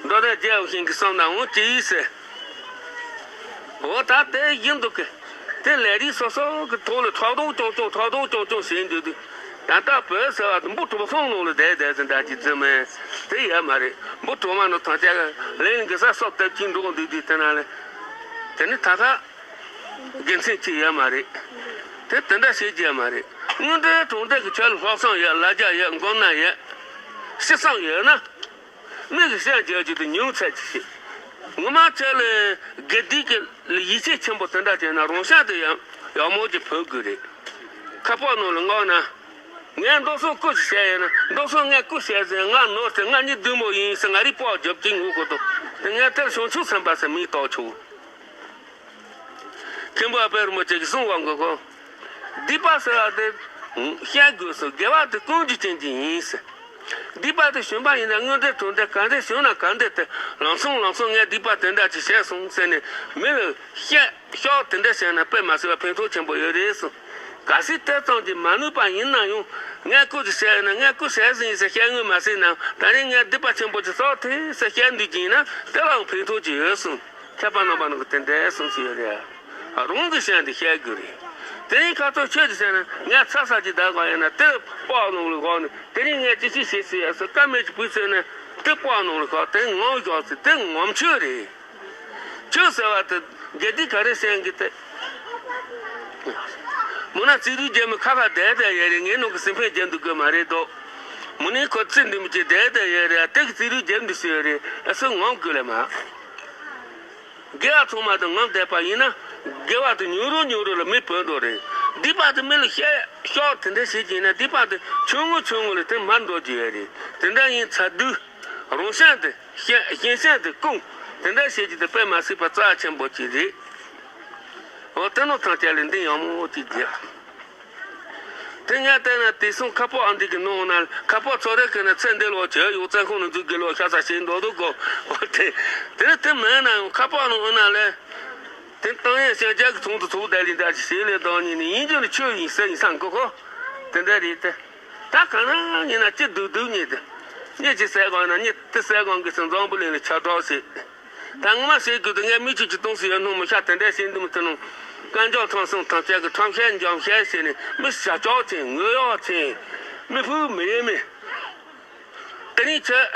འགྲོ་དོན་རྒྱལ་འོང་ཤིང་གི་བསམ་ན་འོང་ཅིག་ཟེར། འོ་ད་དེ་ཡིན་འདུག་གི། དེ་ལས་རིགས་སོ་སོ་གི་ཐོག་ལ་ཕྲག་དོག་རྐྱང་རྐྱང་ཕྲག་དོག་རྐྱང་རྐྱང་བྱེད་འདུག་དུས། ད་ལྟ་བོད་ཟེར་བ་དེ་འབུ་གྲོག་ཚང་ནང་ལ་བསྡད་བསྡད་ཟིན་འདྲ་ཅིག་རྫུན་མས། དེ་ཡོད་མ་རེད། འབུ་གྲོག་མ་ནང་ཐང་ཅག་ལས་གི་ས་སོབ་སྟབས་ཀྱིས་འགྲོ་འདུག་དུས་དེ་ན་ལས། དེ་ནི་ད་ལྟ། དགེ་མཚན་ཅི་ཡོད་མ་རེད། དེ་དེ་འདྲ་བྱེད་རྒྱུ་མ་རེད། དངོས་འབྲེལ་གྲོང་སྡེ་གི་ཆ་ལ་ལྷག་བསམ་ཡོད། ལ་རྒྱ་ཡོད། མགོ་ན་ཡོད། སྤྱི་བསམ་ཡོད་ན། མི་གི་སེམས་རྒྱལ་རྒྱུ་དེ་ཉུང་ཚད་ཅིག་བྱེད། ངོ་མ་ཚད་ལ་དགེ་སྡིག་གི་ལ་ཡིད་ཆེས་ཆེན་པོ་དེ་འདྲ་བྱས་ན་རང་སེམས་དེ་ཡང་ཡག་མོ་ཅིག་བོར་དགོས་རེད། ཁ་པར་ནང་ལ་མངགས་ན། ངས་མདོ་སོང་སྐུ་ཞིག་བྱས་ཡོད་ན། མདོ་སོང་ངས་སྐུ་བྱས་ཟིན། ང་ནོར་ཏེ་ང་གཉིས་བདུད་མོ་ཡིན་ཟེར། ང་རིག་པ་རྒྱབ་ཀྱི་ངུ་དགོས་དོ། དེ་ངས་དེར་བྱང་ཆུབ་སེམས་དཔའ་ཟེར་མིང་བཏགས་ཆོག། མཁན་པོ་ཨ་པད་རིན་པོ་ཆེ་གིས་གསུངས་པ་གོ་གོ། སྡིག་པ་ཟེར་བ་དེ་བཤད་དགོས་སོ། དགེ་བ་དེ་ཀུན་གྱི་རྐྱེན་གཅིག་ཡིན་ཟེར། སྡིག་པ་དེ་བྱུང་པ་ཡིན་ན་དངོས་འབྲེལ་གྲོང་སྡེ་ག་འདྲ་བྱུང་ན་ག་འདྲ་དེ་ལམ་སང་ལམ་སང་ངས་སྡིག་པ་དེ་འདྲ་ཅིག་བྱས་སོང་ཟེར་ནས་མི་ལ་བཤད། ཤོག་དེ་འདྲ་བྱས་ན་དཔེ་མ་སྲིད་པ་ཕན་ཐོགས་ཆེན་པོ་ཡོད་རེད་གསུངས། གལ་སྲིད་དེ་ཙམ་གྱིས་མ་ནུས་པ་ཡིན་ན་ཡང་། ངས་སྐུ་ཅིག་བྱས་ཡོད་ན། ངས་སྐུ་བྱས་ཟིན་ཟེར་བཤད་དངོས་མ་སྲིད་ན། ད་རིང་ངས་སྡིག་པ་ཆེན་པོ་ཅིག་བསགས་ཐལ་ཟེར་བཤད་འདོད་ཀྱི་ཡིན་ན་དེ་ལའང་ཕན་ཐོགས་ཅིག་ཡོད་གསུངས། མཁས་པ་རྣམ་པ་རྣམས་ཀྱིས་དེ་འདྲ་གསུངས་ཟིན་ཡོད་རེད། རང་གི་སེམས་དེ་བཤད་དགོས་རེད། དེ་རིང་ཁ་ཐོག་ཆོས་ཅིག་བྱས་ན། ངས་ཚ་ས་ཅིག་བསྡད་པ་ཡིན་ན་དེ་པགས་ནང་ལ་བཞག་ནས། དེ་རིང་ངས་ཅི་ཞིག་བྱས་ཟིན་ཡ་ཟེར་ཀ་མེད་ཅིག་བུད་ཚར་ན་དེ་པགས་ནང་ལ་བཞག། དེ་ངོམ་བཞག་ཟེར། དེ་ངོམ་ཆོས་རེད། ཆོས་ཟེར་བ་དེ་དགེ་སྡིག་ག་རེ་བཤད་གི་དེ། མོ་ན་རྩིས་རུས་རྒྱལ་མོ་ཁ་ཁ་བསྡད་བསྡད་ཡོད་རེད། ངའི་ནང་གི་སེམས་ཕན་རྒྱབ་འདུག་གི་མ་རེད་དོ། མོ་ནི་ཁོ་རྩིས་འདི་མོ་ཅིག་བསྡད་བསྡད་ཡོད་རེད། དེ་གི་རྩིས་རུས་རྒྱབ་འདུག་ཟེར་ཡོད་རེད། ཨ་སུ་ངོམ་དགོས་ལེ་མ། དགེ་བ་ཚང་མ་དེ་ངོམ་བསྡད་པ་ཡིན་ན། དགེ་བ་དེ་ཉུང་རུ་ཉུང་རུ་ལ་མི་བུད་འགྲོ་རེད། སྡིག་པ་དེ་མི་ལ་བཤད་ཤོག་དེ་འདྲ་བྱེད་ཀྱི་ཡིན་ན། སྡིག་པ་དེ་ཆུང་ངུ་ཆུང་ངུ་ལ་དེ་མར་འགྲོ་གི་ཡོད་རེད། དེ་འདྲ་ཡིན་ཚར་དུས། རང་སེམས་དེ་གཞན་གཞན་སེམས་དེ་སྐུང་། དེ་འདྲ་བྱེད་རྒྱུ་དེ་དཔེ་མ་སྲིད་པ་རྩ་ཆེན་པོ་ཅིག་རེད། འོ་དེ་ནོ་ཐང་ཆད་ལས་འདི་ཡག་མོ་ཅིག་རྒྱག། དེ་ངས་བལྟས་ན་དེང་སང་ཁ་པར་འདི་གི་ནང་ན། ཁ་པར་ཚོ་རེ་གི་ན་ཚེ་འདི་ལོ་བྱས་ཡོད་བཙན་ཁང་ནང་འཛུལ་དགོས་ལོ་ཤ་ཚ་བྱེད་འདོད་འདུག་གོ། འོ་དེ་དེ་ནི་དེ་མིན་ན་ཡང་ཁ་པར་ནང་ཨ་ན་ལས། དེ་ཏང་ཡོན་ཞན་ཆ་གི་ཚོགས་འདུ་ཚོགས་བསྡད་ལས་འདྲ་ཅིག་བྱེད་ལས་བཏང་ཉིན་ནི་ཡིན་རྒྱུ་ནི་ཆོས་ཡིན་ཟེར་ཡིན་སང་གོ་གོ། དེ་འདྲ་རེད་དེ། ད་གང་ན་ཡིན་ན་ཅི་སྡུག་སྡུག་ཉིད་དེ། གཉིད་ཅི་ཟས་གང་ན་གཉིད་དེ་ཟས་གང་གི་སེམས་འཛམ་བུ་གླིང་ལ་ཁྱབ་བསྒྲགས་བྱེད། ད་ངོ་མ་བྱེད་དགོས་དུས་ངས་མི་ཆོས་ཀྱི་ཏང་སྲིད་ཡོད་ནོ་མི་ཤ་དེ་འདྲ་བྱེད་འདུག་མི་ཐུབ་ནོ། དཀར་འཇམ་ཁྲམ་གསུམ་ཐམས་ཅད་ཀྱི་ཁྲམ་ཤ་འཇམ་ཤ་བྱས་ནས་མི་ཤ་ཅོག་ཚིན་ངོ་ཡོག་ཚིན། མི་ཕུག་མི་ཡེ་མི། དེ་རིང་ཁྱོད།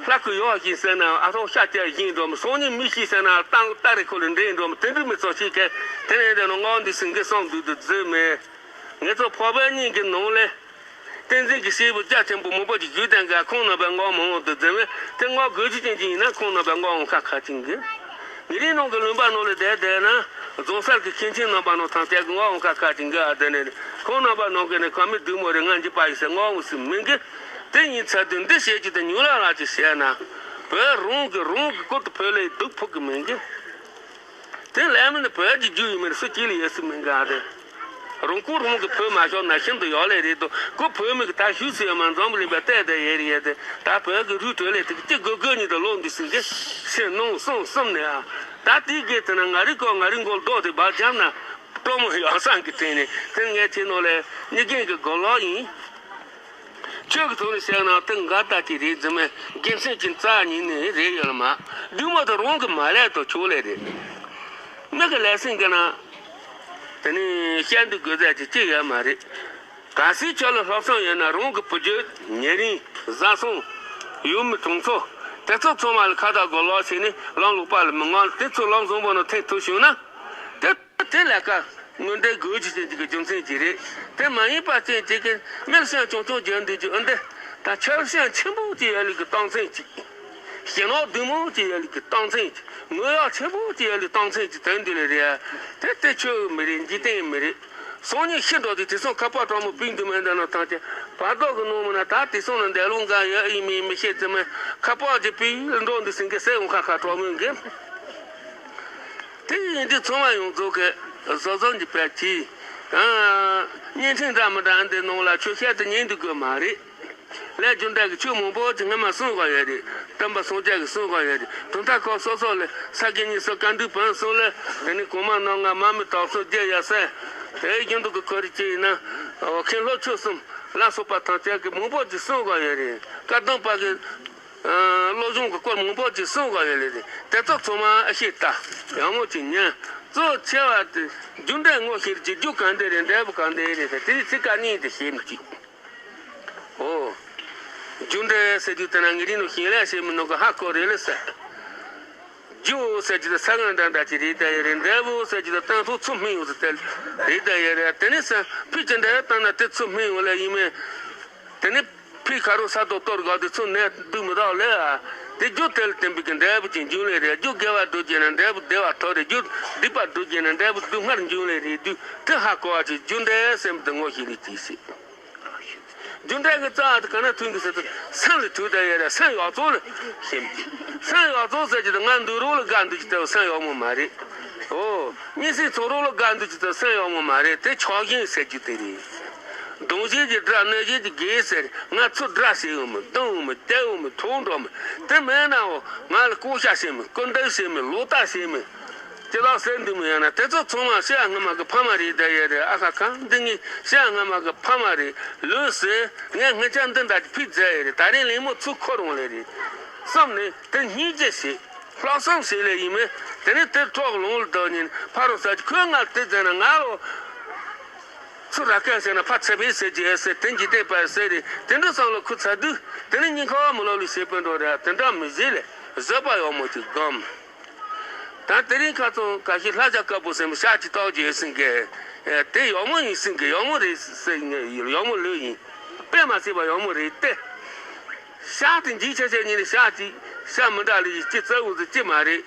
ལྷ་ཁུ་ཡོག་བཞིན་ཟེར་ན་ཨ་རོགས་ཤ་སྐྱ་བཞིན་འགྲོ་མི། སང་ཉིན་མི་ཤི་ཟེར་ན་རྟ་རྟ་རེ་ཁོ་ལ་འདྲེན་འགྲོ་མི། དེ་འདྲ་མི་ཚོགས་ཤིག་གས་དེ་རིང་དེ་ནོ་ངོ་འདི་སིང་གེ་སང་འདུག་འདུག་རྫི་མེད། ངེད་ཚོ་ཕོ་བའི་གཉིས་ཀྱི་ནང་ལས། བསྟན་འཛིན་གྱི་སྐྱེས་བུ་རྒྱ་ཆེན་པོ་མང་པོ་ཅིག་བརྒྱུད་ལྡན་ག་ཁོང་རྣམ་པའི་མགོ་མང་བོ་དུ་འཛིན་བས་དེ་མགོ་དགོས་རྒྱུ་ཅན་ཅིག་ཡིན་ན་ཁོང་རྣམ་པའི་མགོ་འོང་ཁ་ཁ་ཅིག་གི། ཉེ་རིང་ནང་གི་ལུང་པ་ནང་ལ་བསྡད་བསྡད་ན་རྫོང་སར་གྱི་མཁན་ཆེན་རྣམ་པ་ནང་ཐང་སྐྱ་གི་མགོ་འོང་ཁ་ཁ་ཅིག་གི། ཨ་དེ་ནས་ཁོང་རྣམ་པ་ནང་གི་ནས་ཁ་མི་སྡུག་མོ་རེ་ང་འཇིབ་པ་ཡིན་ཟེར་མགོ་འོང་སྲིད་མིན་གི། དེ་ཡིན་ཚར་དུས་འདི་བཤད་རྒྱུ་དེ་ཉུང་ལ་ལ་ཅིག་བཤད་ན། བོད་རང་གི་རང་གི་སྐོར་དུ་བོད་ལས་སྡུག་ཕོག་གི་མིན་གི། དེ་ལས་མིན་ནི་བོད་ཀྱི་རྒྱུ་ཡིན་མིན་སུ་གཅིག་ལ་ཡོད་སྲིད་མིན་ག་རེད། རང་ཁུལ་རང་གི་བོད་མ་ཤོར་ན་ཤིན་ཏུ་ཡག་ལེ་རེད་དོ། ཁོ་བོད་མི་གི་ད་ཞུ་སྲིད་ཡོད་མ་འཛམ་བུ་གླིང་པ་བལྟས་བསྡད་ཡོད་རེད་ཡོད་དེ། ད་བོད་ཀྱི་རུ་གྲོས་ལས་དེ་གཅིག་དགོས་དགོས་ཉིད་དུ་ལོག་འདུག་ཟིན་གི། ཕྱིར་གནང་གསུངས་གསུམ་ནས་ཨ། ད་དེའི་དགེ་དེ་ན་ང་རིག་གོ་ང་རིག་མགོ་ལྡོག་དེ་བར་རྒྱབ་ན་སྤྲོ་མོ་ཡག་སང་གི་དེ་ནས་དེ་ངས་ཁྱེད་ནོ་ལས་གཉིས་རྒན་གི་མགོ་ལོག་ཡིན། ཆོས་ཀྱི་ཐོག་ནས་བཤད་ན་དེ་འགའ་ལྟ་ཅི་རེད་རྫུན་མའི་དགེ་མཚན་གྱི་རྩ་ཉིད་ནས་རེད་ཡོད་ལ་མ། སྡུག་མོ་དེ་རང་གི་མ་ལས་དོ་ཆོག་ལས་རེད། མི་གི་ལས་སེམས་ཀྱི་ན། དེ་ནས་བཤད་འདུག་དགོས་ཟེར་གྱི་ཅི་ཡོད་མ་རེད། གལ་སྲིད་ཁྱོད་ལ་ལྷག་བསམ་ཡོད་ན་རང་གི་བུ་རྒྱུད་ཉེ་རིང་བཟའ་ཚང་། ཡུལ་མི་གྲོང་ཚོ། དེ་ཚོ་ཚང་མ་ལ་ཁ་བརྡ་གོ་ལོག་བྱས་ནས་ལམ་ལོག་པ་ལ་མི་ངོམ། དེ་ཚོ་ལམ་བཟང་པོ་ནང་ཐེག་ཐུབ་བྱུང་ན། དེ། དེ་ལས་ཀ་དངོས་འབྲེལ་དགོས་ཀྱི་ཅན་གྱི་རྒྱུ་མཚན་ཅིག་རེད། དེ་མ་ཡིན་པ་ཅན་ཅིག་གིས་མི་ལ་སེམས་ཆུང་ཆུང་བྱས་འདུག་རྒྱུ་འདི། ད་ཁྱོད་སེམས་ཆེན་པོ་ཅིག་ཡོད་ལུགས་ཀྱི་རྟགས་མཚན་ཅིག། ཞེ་ནོ་བདུད་མོ་ཅིག་ཡོད་ལུགས་ཀྱི་རྟགས་མཚན་ཅིག། ངོ་ཡག་ཆེན་པོ་ཅིག་ཡོད་ལུགས་རྟགས་མཚན་ཅིག་དོན་འདི་ལས་རེད། དེ་དེ་ཆོས་མི་རེད། འཇིག་རྟེན་མི་རེད། སང་ཉིན་ཤི་འགྲོ་དུས་དེང་སང་ཁ་པར་གྲོགས་མོ་པིང་དུ་མེད་འདི་ནོ་ཐང་ཆད་བར་དོ་གི་ནང་མི་ན། ད་དེང་སང་ན་འདས་ལོ་འགའ་ཡོད་ཡིན་མིན་མི་ཤེས་ཙི་མོ་ཁ་པར་གྱི་པིང་འགྲོ་འདུག་ཟིན་གི་སེ་འོང་ཁ་ཁ་གྲོགས་མོ་གི། དེ་ཡིན་དུས་ཚང་མ་ཡོངས་རྫོགས་ཀྱི་བཟོ་བཟོ་འཇིགས་པའི་གྱིས། བརྙན་འཕྲིན་འདྲ་མི་འདྲ་འདི་ནང་ལ་ཆོས་བཤད་དུ་ཉན་འདུག་དགོས་མ་རེད། ལས་རྒྱུ་འབྲས་ཀྱི་ཆོས་མང་པོ་ཅིག་སྔ་མ་གསུངས་པ་ཡོད་རེད། སྟོན་པ་སངས་རྒྱས་ཀྱིས་གསུངས་པ་ཡོད་རེད། གྲུབ་མཐའ་ཁག་སོ་སོ་ལ་ས་དགེ་བསྙེན་སོགས་བཀའ་འདུས་བོན་གསུམ་ལ། དེ་ནས་གོང་མ་རྣམ་ལྔ་མར་མི་དྭགས་གསུམ་རྗེ་ཡབ་སྲས། དེའི་རྒྱུན་དུ་གི་ཁོ་རེ་ཅིག་ཡིན་ན། མཁན་སློབ་ཆོས་གསུམ་ལ་སོགས་པ་ཐམས་ཅད་ཀྱིས་མང་པོ་ཅིག་གསུངས་པ་ཡོད་རེད། བཀའ་གདམས་པ་གི་ཨ། བློ་སྦྱོང་གི་སྐོར་མང་པོ་ཅིག་གསུངས་པ་ཡོད་ལེ་རེད། དེ་ཚོ་ཚང་མ་ཨ་ཤེས་ལྟ། ཡག་མོ་ཅིག་ཉན། གཙོ་ཆེ་བ་དེ་རྒྱུ་འབྲས་ངོ་ཤེས་ཀྱི་རྒྱུ་གང་འདྲ་རེད། འབྲས་བུ་གང་འདྲ་རེད་ཟེར་དེ་ཚིག་ཀ་གཉིས་དེ་ཤེས་མི་ཅིག། ཨོ། རྒྱུ་འབྲས་ཟེར་དུས་དེ་ན་ངེད་རིང་ནོ་ཤེས་ལེ་ཤེས་མི་ནོ་གི་ཧ་གོ་རེད་ལེ་ཟེར། རྒྱུ་ཟེར་གྱི་དེ་ས་ང་འདྲ་འདྲ་ཅིག་རེད་ད་ཡོད་རེད། འདྲ་བོ་ཟེར་གྱི་དེ་སྟོན་ཐོག་ཚུར་སྨིན་ཡོང་ཟེར་དེ་རེད་ད་ཡོད་རེད། དེ་ནས་ས་ཕུད་ཅི་འདྲ་བཏང་ན་དེ་ཚུར་སྨིན་ཡོང་ལེ་ཡིན་མིན། དེ་ནས་ཕུད་ཁ་རོ་ས་དོ་གཏོར་དགོས་དེ་ཚུར་ནས་སྡུག་མི་རག་ལེ་ཨ། དེ་རྒྱུ་དེ་ལ་བརྟེན་པའི་གི་འབྲས་བུ་ཅན་འབྱུང་ལེ་རེད། རྒྱུ་དགེ་བ་སྒྲུབ་ཀྱི་ན་འབྲས་བུ་བདེ་བ་ཐོབ་རེད། རྒྱུ་སྡིག་པ་སྒྲུབ་ཀྱི་ན་འབྲས་བུ་སྡུག་བསྔལ་འབྱུང་ལེ་རེད། དུས་དེ་ཧ་གོ་བ་ཅིག་རྒྱུ་འབྲས་སེམས་དེ་ངོ་ཤེས་ནས་ཅིག་ཤེས། རྒྱུ་འབྲས་ཀྱི་རྩ་བ་དེ་ག་ན་མཐུན་གི་ཟེར་དུས་སེམས་ལ་མཐུན་ད་ཡོད་རེད། སེམས་ཡོངས་རྫོགས་ལ་ཤེས། སེམས་ཡོངས་རྫོགས་ཟེར་གྱི་དེ་ང་འདུག་རོགས་ལ་དགའ་འདུག་ཅི་ལྟ་བུ་སེམས་ཡོད་མོ་མ་རེད། ཨོ། གཉིས་སེམས་ཚོགས་རོགས་ལ་དགའ་འདུག་ཅི་ལྟ་བུ་སེམས་ཡོད་མོ་མ་རེད། དེ་ཆགས་ཞེན་ཟེར་རྒྱུ་དེ་རེད། གདུང་ཞེན་གྱི་དགྲ་གནོད་ཞེན་གྱི་དགེ་ཟེར། ང་ཚོ་དགྲ་བྱེད་འོང་མི་སྡང་འོང་མི་དད་འོང་མི་ཐོག་འགྲོ་མི་དེ་མེད་ནའོ། ང་ལ་བསྐོ་བཞག་བྱེད་མི་སྐུར་འདེབས་བྱེད་མི་ལོག་ལྟ་བྱེད་མི། ཅི་ལགས་ཟེར་འདུག་མི་ཡང་ན་དེ་ཚོ་ཚང་མ་ཤི་ཡ་སྔ་མ་གི་ཕ་མ་རེད་ད་ཡོད་རེད། ཨ་ཁ་ཁ་འདི་ངའི་ཤི་ཡ་སྔ་མ་གི་ཕ་མ་རེད། ལོས་ཟེར་ངས་སྔོན་ཆད་འདི་འདྲ་ཅིག་ཕུད་མཛད་ཡོད་རེད། ད་རིང་ལེན་མོ་ཚུར་འཁོར་འོང་ལེ་རེད་བསམ་ནས་དེ་སྙིང་རྗེ་བྱེད། ལྷག་བསམ་བྱེད་ལེ་ཡིན་མིན། དེ་ནས་དེ་གྲོགས་ལོང་ལ་བདག་ཉིད་ཕ་རོ་ཟ་གི་ཁོས་ང་དེ་མཛད་ན་ང་ལོ། ཚུར་ར་སྐད་ཟེར་ན་ཕ་ཚེ་བའི་ཟེར་གྱི་ཟེར་དེ་འཇིག་རྟེན་པ་ཟེར་རེད། དེ་འདྲ་བསམ་ལ་ཁུ་ཚ་དུས་དེ་ནས་སྙིང་ཁ་བ་མི་ལོ་ལུས་བྱེད་པའི་འགྲོ་རེད། དེ་འདྲ་མི་བཟོད་ལེ་བཟོད་པ་ཡོག་མོ་ཅིག་སྒོམ། ད་དེ་རིང་ཁ་ཚོ་ཁ་ཤས་ལྷ་བྱ་དཀར་པོ་ཟེར་མི་ཤག་ཅིག་བཏགས་རྒྱུ་ཡོད་སྲིད་གི། དེ་ཡོག་མོ་ཡིན་སྲིད་གི། ཡོག་མོ་རེད་ཟེར་ངས་ཡོག་མོ་ལོས་ཡིན། དཔེ་མ་སྲིད་པ་ཡོག་མོ་རེད་དེ། ཤག་དེ་འཇིག་ཆ་ཆ་ཉིན་ནས་ཤག་ཅིག་ཤག་མི་འདྲ་ལས་ཅི་བཙལ་འོང་ཟེར་ཅི་མ་རེད།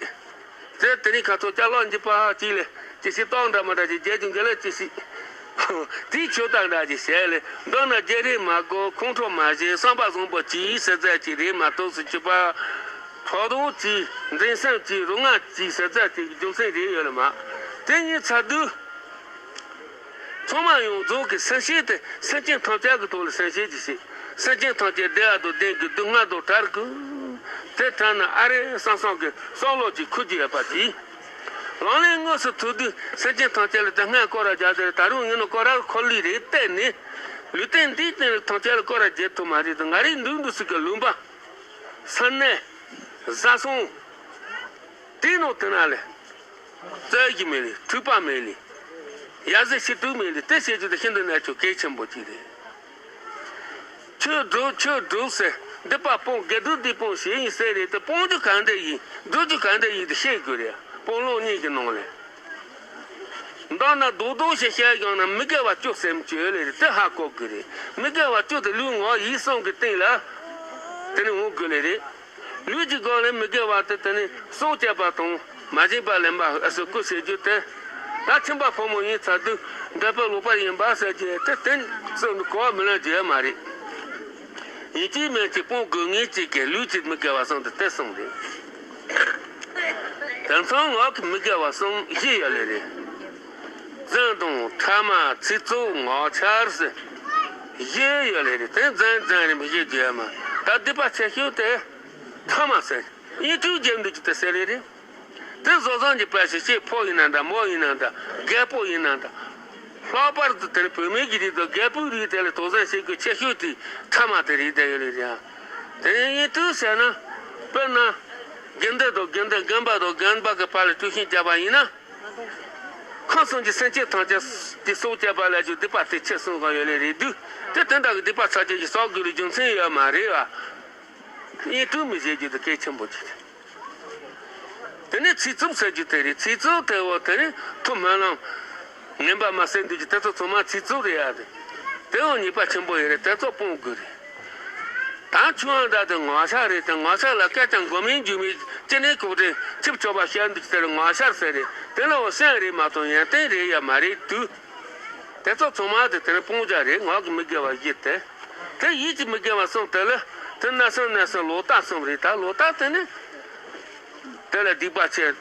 དེ་དེ་རིང་ཁ་ཚོ་ཅ་ལག་འཇིབ་པ་ཅིག་ལས་ཅི་ཞིག་བཏགས་འདྲ་མ་འདྲ་ཅིག་རྒྱལ་གྱི་འགན་ལས་ཅི་ཞིག་དེའི་ཆོས་དང་འདྲ་ཅིག་བྱས་ལས་མདོར་ན་རྒྱལ་རིགས་མ་གོ་ཁོང་ཁྲོ་མ་བྱེད་བསམ་པ་བཟང་པོ་ཅིག་ཟེར་ཚད་ཅིག་རེད་མ་གཏོགས་སུ་ཅི་པ། ཕོ་དོང་གཅིག་འཛིན་བསམ་གཅིག་རོ་མངར་གཅིག་ཟེར་ཚད་ཅིག་རྒྱུ་མཚན་རེད་ཡོད་ལ་མ། དེ་གཉིས་ཚར་དུས། ཚང་མ་ཡོངས་རྫོགས་ཀྱི་སེམས་ཤེས་དེ་སེམས་ཅན་ཐམས་ཅད་ཀྱི་ཐོག་ལ་སེམས་ཤེས་ཀྱི་བྱེད། སེམས་ཅན་ཐམས་ཅད་བདེ་བ་དང་ལྡན་དགོས་སྡུག་བསྔལ་དང་བྲལ་དགོས། དེ་བྲལ་ན་ཨ་རེ་བསམ་བསམ་གྱི་བསམ་བློ་ཅིག་འཁོར་རྒྱུ་ཡོད་པ་དེ། ལག་ལེན་དངོས་སུ་ཐུག་དུས་སེམས་ཅན་ཐམས་ཅད་ལ་དེ་སྔ་སྐོར་ར་རྒྱག་དེ་ད་རུང་ཡིན་ན་སྐོར་ར་འཁོར་ལུས་རེད་བལྟས་ནས། ལུས་རྟེན་འདིའི་སྟེང་ལ་ཐམས་ཅད་ལ་སྐོར་ར་རྒྱག་ཐུབ་མ་རེད་དེ་ང་རེ་འདུག་འདུག་ཟེར་གི་ལུང་པ། ས་གནས། བཟའ་ཚང་། དེའི་ནང་དེ་ན་ལས། རྩོད་གཞི་མེད་ལས་འཁྲུག་པ་མེད་ལས། ཡ་ཟི་ཤི་དུག་མེད་ལས་དེ་བྱེད་རྒྱུ་དེ་ཤིན་ཏུ་གནད་ཆེ་གལ་ཆེན་པོ་ཅིག་རེད། ཆོས་སྒྲུབ་ཆོས་སྒྲུབ་ཟེར་འདི་པ་སྤོང་དགེ་སྒྲུབ་འདི་སྤོང་ཞེས་ཡིན་ཟེར་རེད་དེ་སྤོང་རྒྱུ་ག་འདྲ་ཡིན་སྒྲུབ་རྒྱུ་ག་འདྲ་ཡིན་དེ་ཤེས་དགོས་རེད་སྤོང་ལུགས་གཉིས་ཀྱི་ནང་ལས། མདོར་ན་རྡོག་རྡོག་ཞིག་བཤད་ཡོང་ན་མི་དགེ་བ་བཅུ་ཟེར་གྱི་ཡོད་ལེ་རེད་དེ་ཧ་གོ་དགོས་རེད། མི་དགེ་བ་བཅུ་དེ་ལུས་ངག་ཡིད་གསུམ་གྱི་སྟེང་ལ། དེ་ནི་འོང་དགོས་ལེ་རེད། ལུས་ཀྱི་སྒང་ལས་མི་དགེ་བ་དེ་དེ་ནི་སྲོག་བཅད་པ་དང་མ་བྱིན་པ་ལེན་པ་ཨ་སོ་སྐུ་ཟེར་རྒྱུ་དེ། ད་ཁྱིམ་པ་ཕོ་མོ་ཡིན་ཚར་དུས་འདྲ་པོ་ལོག་པ་ཡིན་པ་ཟེར་རྒྱུ་དེ་དེ་ཚོ་གོ་བ་མི་ལོན་རྒྱུ་ཡོད་མ་རེད། ཡིན་གཅིག་མིན་གཅིག་སྤོང་དགོས་ངེས་གཅིག་གི་ལུས་ཀྱི་མི་དགེ་བ་གསུམ་དེ་དེ་གསུམ་རེད། དེང་སང་ངག་གི་མི་དགེ་བ་གསུམ་བཞི་ཡོད་ལེ་རེད། རྫུན་དང་ཕྲ་མ་ཚིག་རྩུབ་ངག་འཆལ་ཟེར། བཞི་ཡོད་ལེ་རེད་དེ་རྫུན་རྫུན་རེད་མི་བཞི་བརྗོད་མ། ད་སྡིག་པ་ཆེ་ཤོས་དེ། ཕྲ་མ་ཟེར། ཡིད་དྲུག་རྒྱབ་འདུག་ཅི་དེ་ཟེར་ལེ་རེད། དེ་བཟོ་བཟང་གྱི་དཔེ་ཞིག་ཅེས་ཕོ་ཡིན་ན་འདྲ་མོ་ཡིན་ན་འདྲ་རྒད་པོ་ཡིན་ན་འདྲ། ལྷག་པར་དུ་དེར་བུད་མེད་ཀྱི་རིགས་དང་རྒད་པོའི་རིགས་དེ་ལ་དོགས་ཟོན་བྱེད་དགོས་ཆེ་ཤོས་དེ་ཕྲ་མ་དེ་རིགས་དེ་ཡོད་ལེ་རེད། དེ་ཡིན་དུས་ཟེར་ན། དཔེར་ན། དགེ་འདུན་དང་དགེ་འདུན་རྒན་པ་དང་རྒན་པ་གི་བར་ལ་དཀྲུག་ཤིང་བརྒྱབ་པ་ཡིན་ན། ཁམས་གསུམ་གྱི་སེམས་ཅན་ཐམས་ཅད་ཀྱི་སྲོག་བཅད་པ་ལ་ཅིག་སྡིག་པ་དེ་ཆེ་གསུངས་གང་ཡོད་ལེ་རེད་དུས་དེ་དེ་འདྲ་གི་སྡིག་པ་ཚ་ཅན་ཞིག་བསགས་དགོས་ལེ་རྒྱུ་མཚན་ཡོད་མ་རེད་བ། ཡིད་དྲུག་མི་བྱེད་རྒྱུ་དེ་གལ་ཆེན་པོ་ཅིག་རེད། དེ་ནས་ཚིག་རྩུབ་ཟེར་རྒྱུ་དེ་རེད། ཚིག་རྩུབ་དེ་འོ་དེ་ནི་ཐུགས་སྨོན་ལམ་ངན་པ་མ་ཟེར་འདུག་ཅི་དེ་ཚོ་ཚང་མ་ཚིག་རྩུབ་རེད་ཡ་དེ། དེ་འོ་ཉེས་པ་ཆེན་པོ་ཡོད་རེད་དེ་ཚོ་སྤོང་དགོས་རེད། ད་ཆུང་བ་འདྲ་དེ་ངོ་ཤ་རེད་དེ་ངོ་ཤ་ལ་སྐད་ཀྱང་མགོ་མིན་རྒྱུ་མིན་ཅི་ནས་ཁོག་དྲན་ཆིབས་ཆོག་པ་བཤད་འདུག་ཅི་དེ་ལ་ངོ་ཤ་ཟེར་རེད་དེ་ལ་འོ་སེམས་རེད་མ་གཏོགས་ཡོན་ཏན་རེད་ཡ་མ་རེད་དུས། དེ་ཚོ་ཚང་མ་དེ་དེ་ནི་སྤོང་བྱ་རེད་ངག་གི་མི་དགེ་བ་བཞི་དེ། དེ་ཡིད་ཀྱི་མི་དགེ་བ་གསུམ་དེ་ལ་དེ་བརྣབ་སེམས་བརྣབ་སེམས་ལོག་ལྟ་གསུམ་རེད་ད་ལོག་ལྟ་དེ་ནི། དེ་ལ་སྡིག་པ་ཆེ།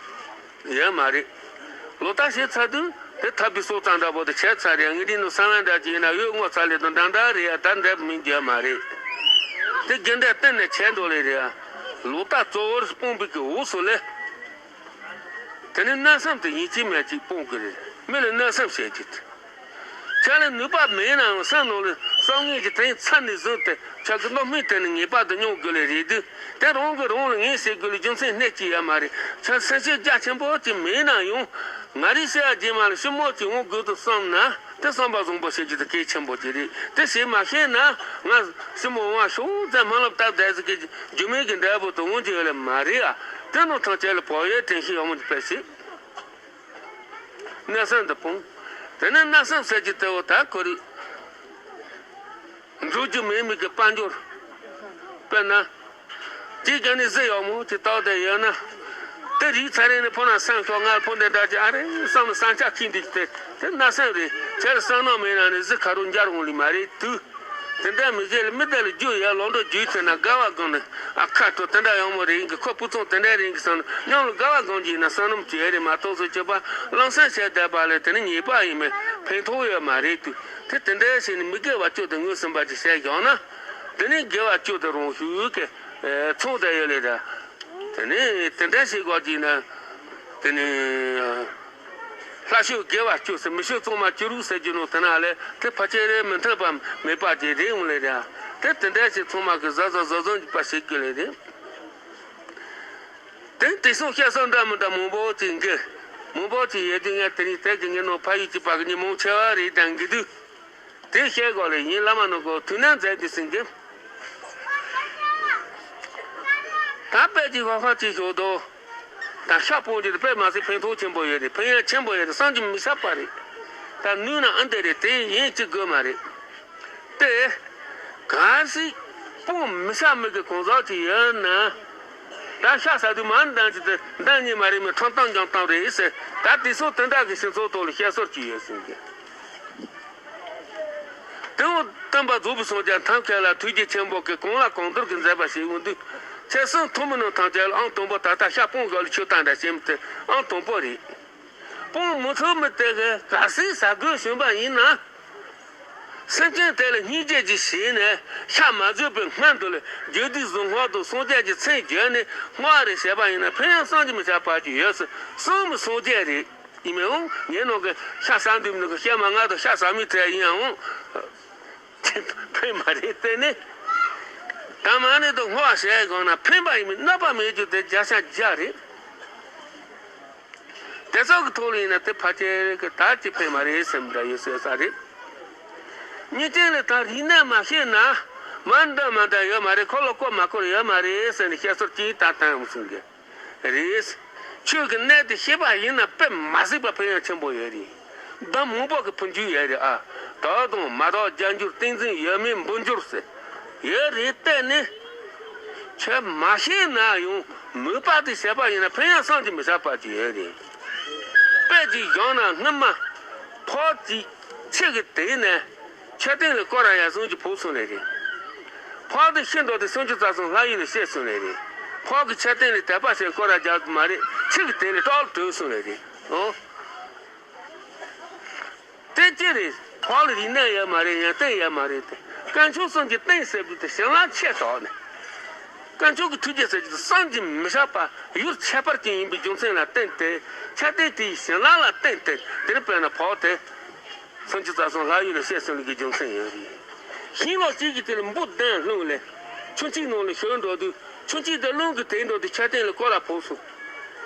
ཡོད་མ་རེད། ལོག་ལྟ་བྱས་ཚར་དུས་དེ་ཐར་པའི་སྲོག་རྩ་འདྲ་པོ་དེ་བྱས་ཚར་རེད་ངས་འདི་ནི་གསང་བའི་འདྲ་ཅིག་ཡིན་ན་ཡོད་ངོ་ཚ་ལེ་དང་འདྲ་འདྲ་རེད་ཡ་ད་འདྲ་མིན་རྒྱུ་མ་རེད། དེ་དགེ་འདུན་གཏན་ནས་བྱས་འགྲོ་ལེ་རེད་ཡ། ལོག་ལྟ་གཙོ་བོར་སྤོང་བའི་གི་འོས་སུ་ལས། དེ་ནི་བརྣབ་སེམས་དེ་ཡིན་གཅིག་མིན་གཅིག་སྤོང་དགོས་རེད། མི་ལ་བརྣབ་སེམས་བྱེད་རྒྱུ་དེ། ཁྱེད་ལ་ནུས་པ་མེད་ནའང་སེམས་ནང་ལ་བསམ་ངན་གྱི་དོན་ཚར་ནས་བཟུང་སྟེ་ཁྱེད་ཀྱི་སློབ་མའི་དོན་ནི་ངེས་པར་དུ་མྱོང་དགོས་ལེ་རེད་དུས་དེ་རང་གིས་རང་ལ་ངས་བྱེད་དགོས་ལེ་རྒྱུ་མཚན་སྣེ་གཅིག་ཡོད་མ་རེད། ཁྱེད་སེམས་ཤུགས་རྒྱ་ཆེན་པོ་ཅིག་མེད་ན་ཡང་ང་རེ་བྱེད་ཡ་རྗེས་མ་ལ་ཞིབ་མོ་ཅིག་འོང་དགོས་དུ་བསམ་ན། དེ་བསམ་པ་བཟང་པོ་བྱེད་རྒྱུ་དེ་གལ་ཆེན་པོ་ཅིག་རེད། དེ་བྱེད་མ་ཤེས་ན་ང་སྲིན་མོ་དབང་ཤོག་ཙམ་སྨོན་ལམ་བཏབ་བསྡད་ཟིག་གི་རྒྱུ་མེད་ཀྱི་འབྲས་བུ་དེ་འོང་རྒྱུ་ཡོད་ལེ་མ་རེད་ཨ། དེ་ནོ་ཐང་ཆད་ལ་བོ་ཡའི་དྲན་ཤེས་ཡག་མོ་འདི་དཔེ་བྱེད། མནལ་གསུམ་དུ་སྤོང་། དེ་ནས་མནལ་གསུམ་ཟེར་གྱི་དེ་བོ་ད་ཁོ་རེད། འགྲོ་རྒྱུ་མེད་མི་གི་དཔལ་འབྱོར། དཔེར་ན། དེ་ག་ནས་གཟི་ཡག་མོ་ཅིག་བཏགས་བསྡད་ཡོད་ན། དེ་རིག་ཚར་རེ་ནས་ཕོ་ན་སེམས་ཤོག་ང་ཕོ་འདི་འདྲ་ཅིག་ཨ་རེ་བསམ་ནས་བསམ་འཆར་ཁྱིམ་འདི་ཅིག་དེ་དེ་མནལ་གསུམ་རེད། ཁྱེད་བསམ་ནོ་མེད་ན་ནི་གཟི་ཁ་རུ་འབྱར་འོང་ལི་མ་རེད་དུ། དེ་འདྲ་མི་བྱེད་ལ་མི་དེ་ལ་རྒྱུ་ཡ་ལོག་འགྲོ་རྒྱུ་ཚེ་ན་དགའ་བ་སྒོམ་ནས་ཨ་ཁ་ཐོ་དེ་འདྲ་ཡག་མོ་རེད་ཡིན་གི་ཁོ་བུ་ཚང་དེ་འདྲ་རེད་ཡིན་གི་བསམ་ནས་མཉམ་ལ་དགའ་བ་སྒོམ་གྱི་ཡིན་ན་བསམ་རྣམ་ཅི་ཡ་རེད་མ་གཏོགས་སུ་སྤྱོད་པ་བླང་སེམས་བྱས་བསྡད་པ་ལས་དེ་ནི་ཉེས་པ་ཡིན་མིན་ཕན་ཐོགས་ཡོད་མ་རེད་དུ། དེ་དེ་འདྲའི་ཞིག་ནི་མི་དགེ་བ་བཅུ་དང་ངོས་ཟིན་པ་ཅིག་བྱས་བཞག་ན། དེ་ནི་དགེ་བ་བཅུ་དེ་རང་ཤུགས་ཀྱིས་ཚང་བསྡད་ཡོད་ལེ་ར། དེ་ནི་དེ་འདྲ་ཞིག་གོ་གྱིས་ན། དེ་ནི། ལྷ་ཆོས་དགེ་བ་བཅུ་ཟེར་མི་ཆོས་གཙང་མ་བཅུ་དྲུག་ཟེར་རྒྱུ་ནོ་དེ་ན་ལས་དེ་ཕལ་ཆེར་རེ་མི་མཐུན་པ་མེད་པ་ཅིག་རེད་འོང་ལེ་ར། དེ་དེ་འདྲ་ཞིག་ཚང་མ་གི་གཟབ་གཟབ་གཟབ་གཟབ་པ་ཞིག་གི་ལེ་རེད། དེ་དེ་སོགས་བཤད་སྲོལ་འདྲ་མི་འདྲ་མང་པོ་ཅིག་འགི། མང་པོ་ཅིག་ཡོད་དུས་ངས་དེ་རིང་དེ་གི་ངས་ནོ་ཕ་ཡུལ་གྱི་བར་གྱི་ཉིན་མོ་ཆེ་བ་རེད་དང་གི་དུས། དེ་བཤད་དགོས་ལེ་ཡིན་བླ་མ་ནོ་གོ་དུས་ནམ་མཛད་དུས་ཟིན་གི། ད་དཔེ་ཅིག་ཧོ་ཧོ་ཅིག་ཞོག་དོ། ད་ཤ་སྤོང་རྒྱུ་དེ་དཔེ་མ་སྲིད་ཕན་ཐོགས་ཆེན་པོ་ཡོད་རེད། ཕན་ཡོན་ཆེན་པོ་ཡོད་རེད། བསམ་གྱིས་མི་ཁྱབ་པ་རེད། ད་ནུས་ན་ཨ་འདི་རེད་དེ་ཡིན་ཅི་དགོས་མ་རེད། དེ། གལ་སྲིད། སྤོང་མི་ཤ་མི་གི་གང་ཟག་ཅིག་ཡོད་ན། ད་ཤ་ཟ་དུས་མ་འདང་ཅི་དེ་འདང་ཉིད་མ་རེད་མི་ཁྲང་ཏང་རྒྱང་ཏང་རེད་ཟེར། ད་དེ་སོགས་དེ་འདྲ་གི་སྤྱི་ཚོགས་ཐོག་ལ་བཤད་སྲོལ་ཅིག་ཡོད་ཟིན་གི། དེ་འོ་སྟོན་པ་རྫོགས་པའི་སངས་རྒྱས་ཐམས་ཅད་ལ་ཐུགས་རྗེ་ཆེན་པོ་གི་གང་ལ་གང་འདུལ་གྱི་མཛད་པ་ཞིག་འོང་དུས། ཁྱེད་གསུམ་ཐུན་མོང་ནང་ཐམས་ཅད་ལ་ཨང་དང་པོ་ད་ལྟ་ཤ་སྤོང་དགོས་ལ་ཆོས་བཏང་འདྲ་བྱེད་མི་དེ་ཨང་དང་པོ་རེད། སྤོང་མི་ཚུགས་མི་དེ་གི་ག་སྲིད་ཟ་དགོས་བྱུང་པ་ཡིན་ན། སེམས་ཅན་དེ་ལ་སྙིང་རྗེ་ཅིག་བྱས་ནས་ཤ་མ་ཟོས་པའི་སྔོན་དུ་ལ་རྒྱུ་དུས་གཟུངས་སྔགས་དང་སངས་རྒྱས་ཀྱི་མཚན་བརྗོད་ནས་བསྔོ་བ་རེ་བྱས་པ་ཡིན་ན་ཕན་ཡོན་བསམ་གྱིས་མི་ཁྱབ་པ་ཅིག་ཡོད་ཟེར་གསུངས་མི་སངས་རྒྱས་རེད། ཡིན་མིན་འོང་ངས་ནང་གི་ཤ་ཟ་འདུག་མི་འདུག་གི་ཤ་མ་ང་དང་ཤ་ཟ་མི་དེ་ཡིན་ཡང་འོང་། ཕན་མ་རེད་དེ་ནི། ད་མ་ནི་དུ་བསྔོ་བ་བྱས་དགོས་ན་ཕན་པ་ཡིན་མིན་གནོད་པ་མེད་རྒྱུ་དེ་བརྒྱ་ཆ་བརྒྱ་རེད། དེ་ཚོ་གི་ཐོག་ལ་ཡིན་ན་དེ་ཕལ་ཆེར་གི་ད་ཅི་ཕན་མ་རེད་སེམས་འདྲ་ཡོད་སོ་ས་རེད། གཉིས་ཅན་ལ་ད་རིག་གནས་མ་ཤེས་ན་མ་འདྲ་མ་འདྲ་ཡོད་མ་རེད། ཁོ་ལ་གོ་མ་གོ་ཡོད་མ་རེད་ཟེར་ནས་བཤད་སྲོལ་གྱིས་ད་ད་ཡང་གསུང་གི་རེད། ཆོས་ཀྱི་གནད་དེ་ཤེས་པ་ཡིན་ན་དཔེ་མ་སྲིད་པ་ཕན་ཡོན་ཆེན་པོ་ཡོད་རེད། ད་མང་པོ་གི་ཕུན་ཚོགས་ཡོད་རེད་ཨ། དག་དང་མ་དག་རྒྱལ་འགྱུར་ཏིང་འཛིན་ཡོད་མེད་འབུལ་འགྱུར་ཟེར། ཡོད་རེད་བལྟས་ནས། ཁྱོད་མ་ཤེས་ན་ཡང་མོས་པ་དེ་བྱས་པ་ཡིན་ན་ཕན་ཡོན་བསམ་གྱིས་མི་ཁྱབ་པ་ཅིག་ཡོད་རེད། དཔེ་ཅིག་བཞག་ན་སྔོན་མ་ཕག་ཅིག་ཆུ་གི་དེ་ནས་མཆོད་རྟེན་ལ་སྐོར་ར་ཡར་སོང་གི་ཕོག་སོང་ལེ་རེད། ཕག་དེ་ཤི་འགྲོ་དུས་སུམ་ཅུ་རྩ་གསུམ་ལྷ་ཡུལ་ལ་གཤེགས་སོང་ལེ་རེད། ཕག་གི་མཆོད་རྟེན་ལ་དད་པ་བྱས་སྐོར་ར་རྒྱག་མ་རེད་ཆུ་གི་དེ་ལ་སྐྲག་ལ་བྲོས་སོང་ལེ་རེད། ཨོ། དེ་ཅི་རེད། ཕག་ལ་རིག་གནས་ཡོད་མ་རེད་ཡང་སྟེང་ཡོད་མ་རེད་དེ། དཀོན་མཆོག་གསུམ་གྱི་རྟེན་ཟེར་དུས་དེ་བྱིན་རླབས་ཆེ་དྲགས་ནས། དཀོན་མཆོག་གི་ཐུགས་རྗེ་ཟེར་རྒྱུ་དེ་བསམ་གྱིས་མི་ཁྱབ་པ་ཡུལ་ཁྱད་པར་ཅན་ཡིན་པའི་རྒྱུ་མཚན་ལ་བརྟེན་ཏེ་མཆོད་རྟེན་དེའི་བྱིན་རླབས་ལ་བརྟེན་ཏེ་དེ་ནི་དཔེར་ན་ཕག་དེ། སུམ་ཅུ་རྩ་གསུམ་ལྷ་ཡུལ་ལ་གཤེགས་སོང་ལུགས་ཀྱི་རྒྱུ་མཚན་ཡོད་རེད། ཤིང་ལོ་གཅིག་གི་དེ་ལ་འབུ་གདན་ལྷུང་ལས་ཆུ་གཅིག་ནང་ལ་ཞོན་འགྲོ་དུས་ཆུ་གཅིག་དེ་རླུང་གིས་དེད་འགྲོ་དུས་མཆོད་རྟེན་ལ་སྐོར་ར་ཕོག་སོང་།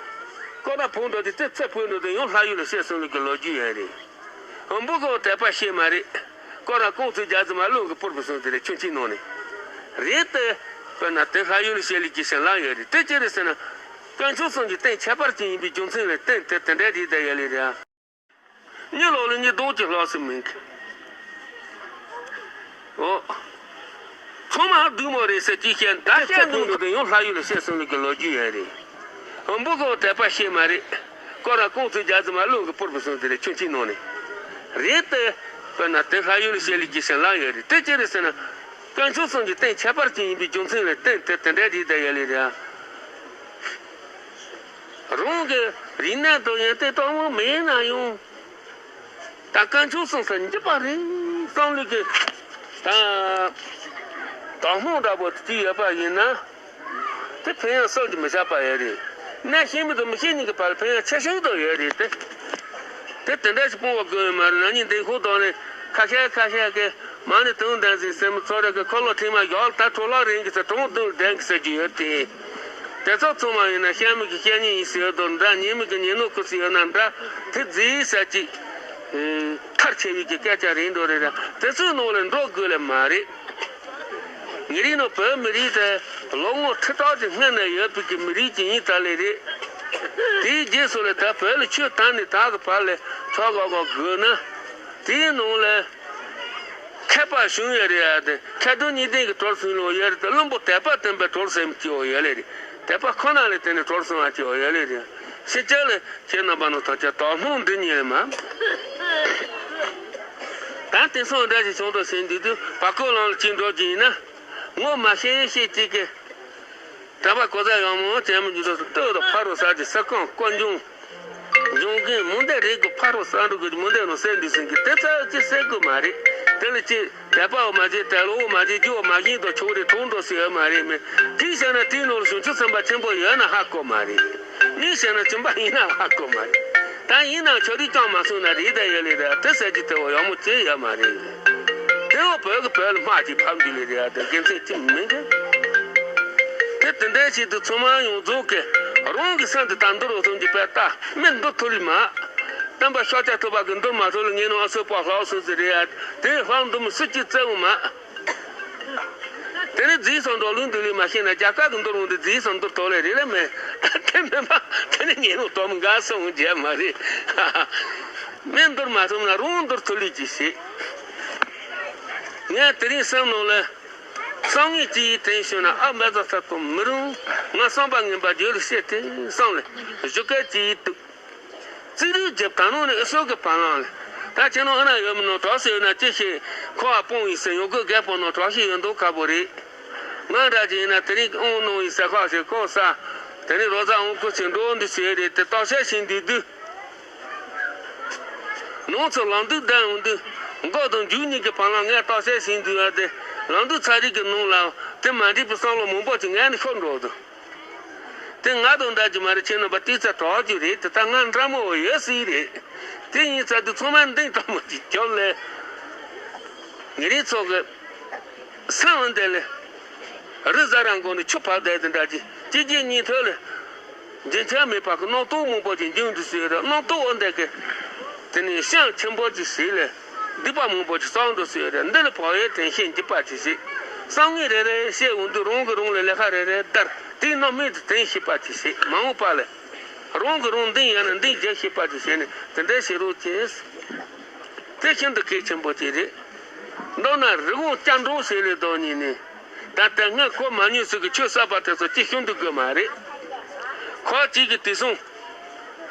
སྐོར་ར་ཕོག་འགྲོ་དུས་དེ་ཚེ་འཕོས་འགྲོ་དུས་ཡང་ལྷ་ཡུལ་ལ་གཤེགས་སོང་ལུགས་ཀྱི་ལོ་རྒྱུས་ཡོད་རེད། འབུ་གོ་དད་པ་ཤེས་མ་རེད། སྐོར་ར་རྐང་ཚུགས་རྒྱ་ཙམ་རླུང་གིས་སྤུར་བུ་སོང་དེ་ལས་ཆུ་གཅིག་ནང་ནས། རེད་དེ། དཔེར་ན་དེ་ལྷ་ཡུལ་ལ་གཤེགས་ལུགས་ཀྱི་བྱིན་རླབས་ཡོད་རེད་དེ་ཅི་རེད་ཟེར་ན། དཀོན་མཆོག་གསུམ་གྱི་རྟེན་ཁྱད་པར་ཅན་ཡིན་པའི་རྒྱུ་མཚན་ལ་བརྟེན་ཏེ་དེ་འདྲའི་རིགས་དེ་ཡོད་ལེ་རེད། གཉིད་ལོག་ལ་གཉིད་སྡུག་ཅིག་ལོག་སྲིད་མིན་གི། འོ། ཚང་མ་སྡུག་མོ་རེད་ཟེར་གྱིས་བཤད་ད་བཤད་འདུག་འདུག་དེ་ཡང་ལྷ་ཡུལ་ལ་གཤེགས་སོང་ལུགས་ཀྱི་ལོ་རྒྱུས་ཡོད་རེད། འབུ་གོ་དད་པ་ཤེས་མ་རེད། སྐོར་ར་རྐང་ཚུགས་རྒྱ་ཙམ་རླུང་གིས་སྤུར་བུ་སོང་དེ་རེད་ཆུ་གཅིག་ནང་ནས། རེད་དེ། དཔེར་ན་དེ་ལྷ་ཡུལ་ལ་གཤེགས་ལུགས་ཀྱི་བྱིན་རླབས་ཡོད་རེད་དེ་ཅི་རེད་ཟེར་ན། དཀོན་མཆོག་གསུམ་གྱི་རྟེན་ཁྱད་པར་ཅན་ཡིན་པའི་རྒྱུ་མཚན་ལ་བརྟེན་ཏེ་དེ་འདྲའི་རིགས་དེ་ཡོད་ལེ་རེད། རང་གི་རིག་གནས་དང་ཡོན་ཏན་སྤྲང་མོ་མེད་ན་ཡང་། ད་དཀོན་མཆོག་གསུམ་ཟེར་འགྱུར་བ་རེད་བསམ་ལུགས་ཀྱི་ད་དག་སྣང་འདྲ་པོ་དེ་ཡོད་པ་ཡིན་ན། དེ་ཕན་ཡོན་བསམ་གྱིས་མི་ཁྱབ་པ་ཡོད་རེད། གནས་ཤེས་མི་དང་མི་ཤེས་གཉིས་ཀྱི་བར་ལ་ཕན་ཡོན་ཆེ་ཤོས་དང་ཡོད་རེད་དེ། དེ་དེ་འདྲ་ཞིག་སྤོང་བ་དགོས་ཡོད་མ་རེད། ན་ནིང་འདི་ཁུག་དང་ནི་ཁ་ཤས་ཁ་ཤས་ཀྱིས་མ་ནི་དུང་ལྡན་ཟིན་སེམས་ཚོར་རེ་གི་འཁོར་ལོ་ཁྲིད་མ་ཡོད་ད་འཕྲོ་བརླག་རིང་གི་ཟེར་གྲོང་བདུན་ལྡན་གི་ཟེར་གྱི་ཡོད་དེ། དེ་ཚོ་ཚང་མ་ཡིན་ན་བཤད་མི་གི་བཤད་ཉན་ཡིན་ཟེར་ཡོད་དོ་འདྲ་ཉན་མི་གི་ཉན་ནོ་ཁུ་སི་ཡོད་ན་འདྲ་དེ་རྫིས་ཟེར་གྱི། མཐར་ཕྱིན་པའི་གི་སྐད་ཆ་རེད་འགྲོ་རེད་ར། དེ་ཚོའི་ནང་ལ་འགྲོ་དགོས་ལེ་མ་རེད། ངེད་རིགས་ནང་བོད་མི་རིགས་དེ་ལོ་ངོ་ཁྲི་ཕྲག་གི་སྔོན་ནས་ཡོད་པའི་གི་མི་རིགས་ཅིག་ཡིན་ཙང་ལེ་རེད། དེའི་རྗེས་སུ་ལེ་ད་བོད་ལ་ཆོས་དར་ནས་དར་གི་བར་ལ་ཆོག་གོ་གོ་དགོས་ན། དེའི་ནང་ལ་མཁས་པ་གཞུང་ཡོད་རེད་ཡ། དེ་མཁས་རྡོར་གཉིས་ལྡན་གྱི་གྲོལ་གསུངས་ལོ་ཡོད་རེད། དེ་བློན་པོ་དད་པ་བསྟན་པའི་གྲོལ་གསུངས་ཀྱི་ཡོད་ལེ་རེད། དད་པ་ཁོ་ན་ལས་དེ་ནས་གྲོལ་གསུངས་པ་ཅིག་ཡོད་ལེ་རེད། ཕྱི་རྒྱལ་ལ་ཁྱེད་རྣམ་པ་ནང་ཐག་ཆོད་དོགས་སྣང་འདི་ཉིད་ལས་མ། ད་དེང་སང་འདྲ་ཞིག་བྱུང་འགྲོ་ཟིན་འདུག་དུས་བར་སྐོར་ལམ་ལ་ཅིག་འགྲོ་གི་ཡིན་ན། ངོ་མ་ཤེས་ཤེས་ཅིག་གི། དད་པ་གོ་ས་ཡང་མོ་ཅན་མོ་འཇུ་དུ་ལྟོས་དང་ཕ་རོ་ས་ཀྱི་ས་ཁང་བཀོད་འཇོང་། འཇོང་གིན་མུ་འདེ་རེད་གི་ཕ་རོ་ས་འགྲོ་གི་མུ་འདེ་ནོ་སེ་འདི་སེང་གི་དེ་ཚ་ཅི་སེ་གི་མ་རེད། དེ་ལ་ཅི་དད་པའོ་མ་བྱེད་དད་ལོའོ་མ་བྱེད་རྒྱུའོ་མ་བྱེད་དོ་ཆོག་རེད་ཐུང་འགྲོ་སེ་ཡོད་མ་རེད་མེད། དེའི་ཤ་ན་དེའི་ནོར་བྱུང་ཆུ་ཚན་པ་ཆེན་པོ་ཡོད་ན་ཧ་གོ་མ་རེད། མིའི་ཤ་ན་ཅུམ་པ་ཡིན་ན་ཧ་གོ་མ་རེད། ད་ཡིན་ན་ཆོ་རིག་ཀྱང་མ་སོང་ན་རེད་ད་ཡོད་ལེ་རེད་དེ་ཟེར་གྱི་དེ་བོ་ཡག་མོ་ཅི་ཡོད་མ་རེད། དེ་བོ་བོད་གི་བོད་ལ་སྨྲ་ཅིག་ཕབ་འདུག་ལེ་རེད་དེ་དགེ་མཚན་ཅི་མིན་གི། དེ་དེ་འདྲའི་ཆེད་དུ་ཚང་མ་ཡོངས་རྫོགས་ཀྱི་རང་གི་སེམས་དེ་ད་འདོར་འོ་ཐོན་གྱི་པས་ད་མི་འདོར་ཐུབ་ལི་མ། སྟོན་པ་ཤཱཀྱ་ཐུབ་པ་གི་འདོར་མ་ཐུབ་ལ་ངས་ནང་ཨ་སོ་པ་ལྷག་སོ་ཟེར་རེད་ཡ། དེ་ལྷག་འདོར་མི་སུ་གཅིག་བཙལ་འོང་མ། དེ་ནི་རྫིག་སོང་འགྲོ་ལུང་འདུག་ལི་མ་ཤེས་ན་རྒྱ་གར་གི་འདོར་འོང་དེ་རྫིག་སོང་འདོར་ཐུབ་ལེ་རེད་ལེ་མེད། དེ་མིན་པ་དེ་ནི་ངས་ནང་དོ་མི་འགའ་སོང་རྒྱ་མ་རེད། མི་འདོར་མ་ཐུབ་ན་རང་འདོར་ཐུབ་ལི་ཅིག་བྱེད། ངས་དེ་རིང་སེམས་ནང་ལ། བསམ་ངན་ཅི་ཡིས་དྲན་བྱུང་ན་ཨ་མ་ཛ་ཚ་ཏོ་མི་རུང་། ང་བསམ་པ་ངན་པ་རྒྱུད་ལ་བཤད་དེ་བསམ་ལ་བཞུགས་སྐད་ཅི་ཡིས་གཏུག་རྩིས་རིག་རྒྱབ་ད་ནང་ནས་ཨི་སོ་གི་བ་ལང་ལ། ད་ཁྱེད་རང་ཨ་ན་ཡོད་མི་ནོ་གྲོགས་སུ་ཡོད་ན་ཅི་ཞིག་ཁོ་བ་སྤོང་ཡིན་ཟེར་ཡོང་གི་རྒད་པོ་ནོ་གྲོགས་ཤིག་ཡོད་མདོག་ཁ་པོ་རེད། ང་འདྲ་ཅིག་ཡིན་ན་དེ་རིང་ཨོང་ནོ་ཡིན་ཟེར་ཁ་ཞིག་ཁོ་ས། དེ་རིང་རོ་ཛ་ཨོང་ཁུ་ཆེ་འགྲོ་འདི་ཟེར་རེད་དེ་ལྟ་བཤད་ཤིང་འདི་དུས། ནང་ཚོ་ལམ་འདུག་བསྡད་འོང་དུས། མགོ་དང་མཇུག་གཉིས་ཀྱི་བར་ལ་ངས་རྟགས་གསལ་ཞིག་འདུག་ཡ་དེ། ལམ་འདུག་ཚ་རིག་གི་ནང་ལ་དེ་མ་འགྲིག་པའི་བསམ་བློ་མང་པོ་ཅིག་ངས་ནི་ཤོར་འགྲོ་འདུག་དེ་ང་དང་འདྲ་གི་མ་རེད། ཁྱེད་རྣམ་པ་ཏི་ཚ་གྲོགས་ཀྱི་རེད་དེ་ད་ང་འདྲ་མོ་ཡོད་སྲིད་རེད། དེ་ཡིན་ཚ་དུས་ཚང་མ་འདེང་སྟོང་མ་ཅིག་རྒྱབ་ལས། ངེད་རིགས་ཚོ་གི་སེམས་འོན་ཏེ་ལས། རི་གཟར་རང་སྒོ་ནས་ཆུ་བབས་བསྡད་དེ་འདྲ་ཅིག་གཅིག་རྗེས་གཉིས་མཐུད་ལས། རྒྱུན་ཆད་མེད་པར་གི་རྣམ་རྟོག་མང་པོ་ཅིག་འབྱུང་དུ་སོས་རེད། རྣམ་རྟོག་འོན་ཏེ་གི། དེ་ནས་ཤིང་ཆེན་པོ་ཅིག་ཞིག་ལས། སྡིག་པ་མང་པོ་ཅིག་བསགས་འགྲོ་སོས་རེད། འདི་ལ་བག་ཡོད་དྲན་ཤེས་འཇིགས་པ་ཅིག་བྱེད། བསམ་ངན་རེ་རེ་བཤད་འོང་དུས་རང་གི་རང་ལ་ལས་ཀ་རེ་རེ་བརྡར། དེའི་རྣམ་སྨིན་དུ་དྲན་ཤེས་པ་ཅིག་བྱེད། མ་འོངས་པ་ལ། རང་གི་རང་འདིང་ཡང་ན་འདིང་རྒྱག་ཤེས་པ་ཅིག་བྱས་ནས་དེ་འདྲའི་བྱེད་རོགས་བྱེད། དེ་ཤིན་ཏུ་གལ་ཆེན་པོ་ཅིག་རེད། མདོར་ན་རི་བོང་སྐྱ་འབྲོང་ཟེར་ལེ་དོ་ཉིད་ནས། ད་ལྟ་སྔོན་གོ་མ་མྱོང་ཟིག་གི་ཆོས་གསར་པ་དེ་ཚོ་ཅི་ཤོད་འདུག་དགོས་མ་རེད། ཁོ་གཅིག་གིས་དེ་སོང་།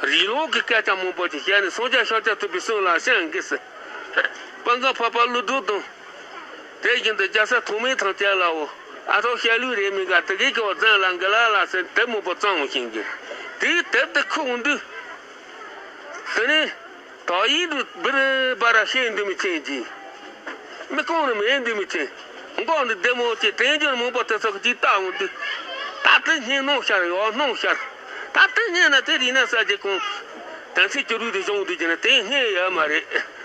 རིགས་ལུགས་ཀྱི་སྐད་ཆ་མང་པོ་ཅིག་བཤད་ནས་སངས་རྒྱས་ཤཱཀྱ་ཐུབ་པའི་གསུང་ལ་ཤང་གི་སི། སྤང་ག་ཕ་པ་ཀླུ་སྒྲུབ་དང་། དེ་བཞིན་དུ་རྒྱལ་སྲས་ཐོགས་མེད་ཐམས་ཅད་ལའོ། ཨ་ཐོག་བཤད་ལུགས་རེད་མིན་ག་དེ་གའི་སྐལ་བ་བརྫངས་ལ་འགི་ལ་ལ་ཟེར་དེབ་མང་པོ་བརྩམས་འོང་ཤིང་གི། དེའི་དེབ་དེ་ཁུག་འོང་དུས། དེ་ནས། དག་ཡིག་འདི་སྦི་རི་སྦ་ར་ཤེས་འདུག་མི་ཚེ་གྱིས། མི་རྐང་རུ་མེད་འདུག་མི་ཚེ། མགོ་འདི་བདེ་མོ་ཅིག་དྲན་རྒྱུ་མང་པོ་དེ་ཚོ་གི་ཅིག་བལྟ་འོང་དུས། ད་ལྟ་སྙིང་ནོར་ཤར་ཡོད་སྣང་ཤར། ད་ལྟ་སྙིང་ན་དེ་རིག་ན་ས་ཀྱི་ཁོང་། དམ་ཚིག་ཅི་རུ་དུ་བྱུང་འདུག་ཅེ་ན་དེ་སྙིང་ཡོད་མ་རེད།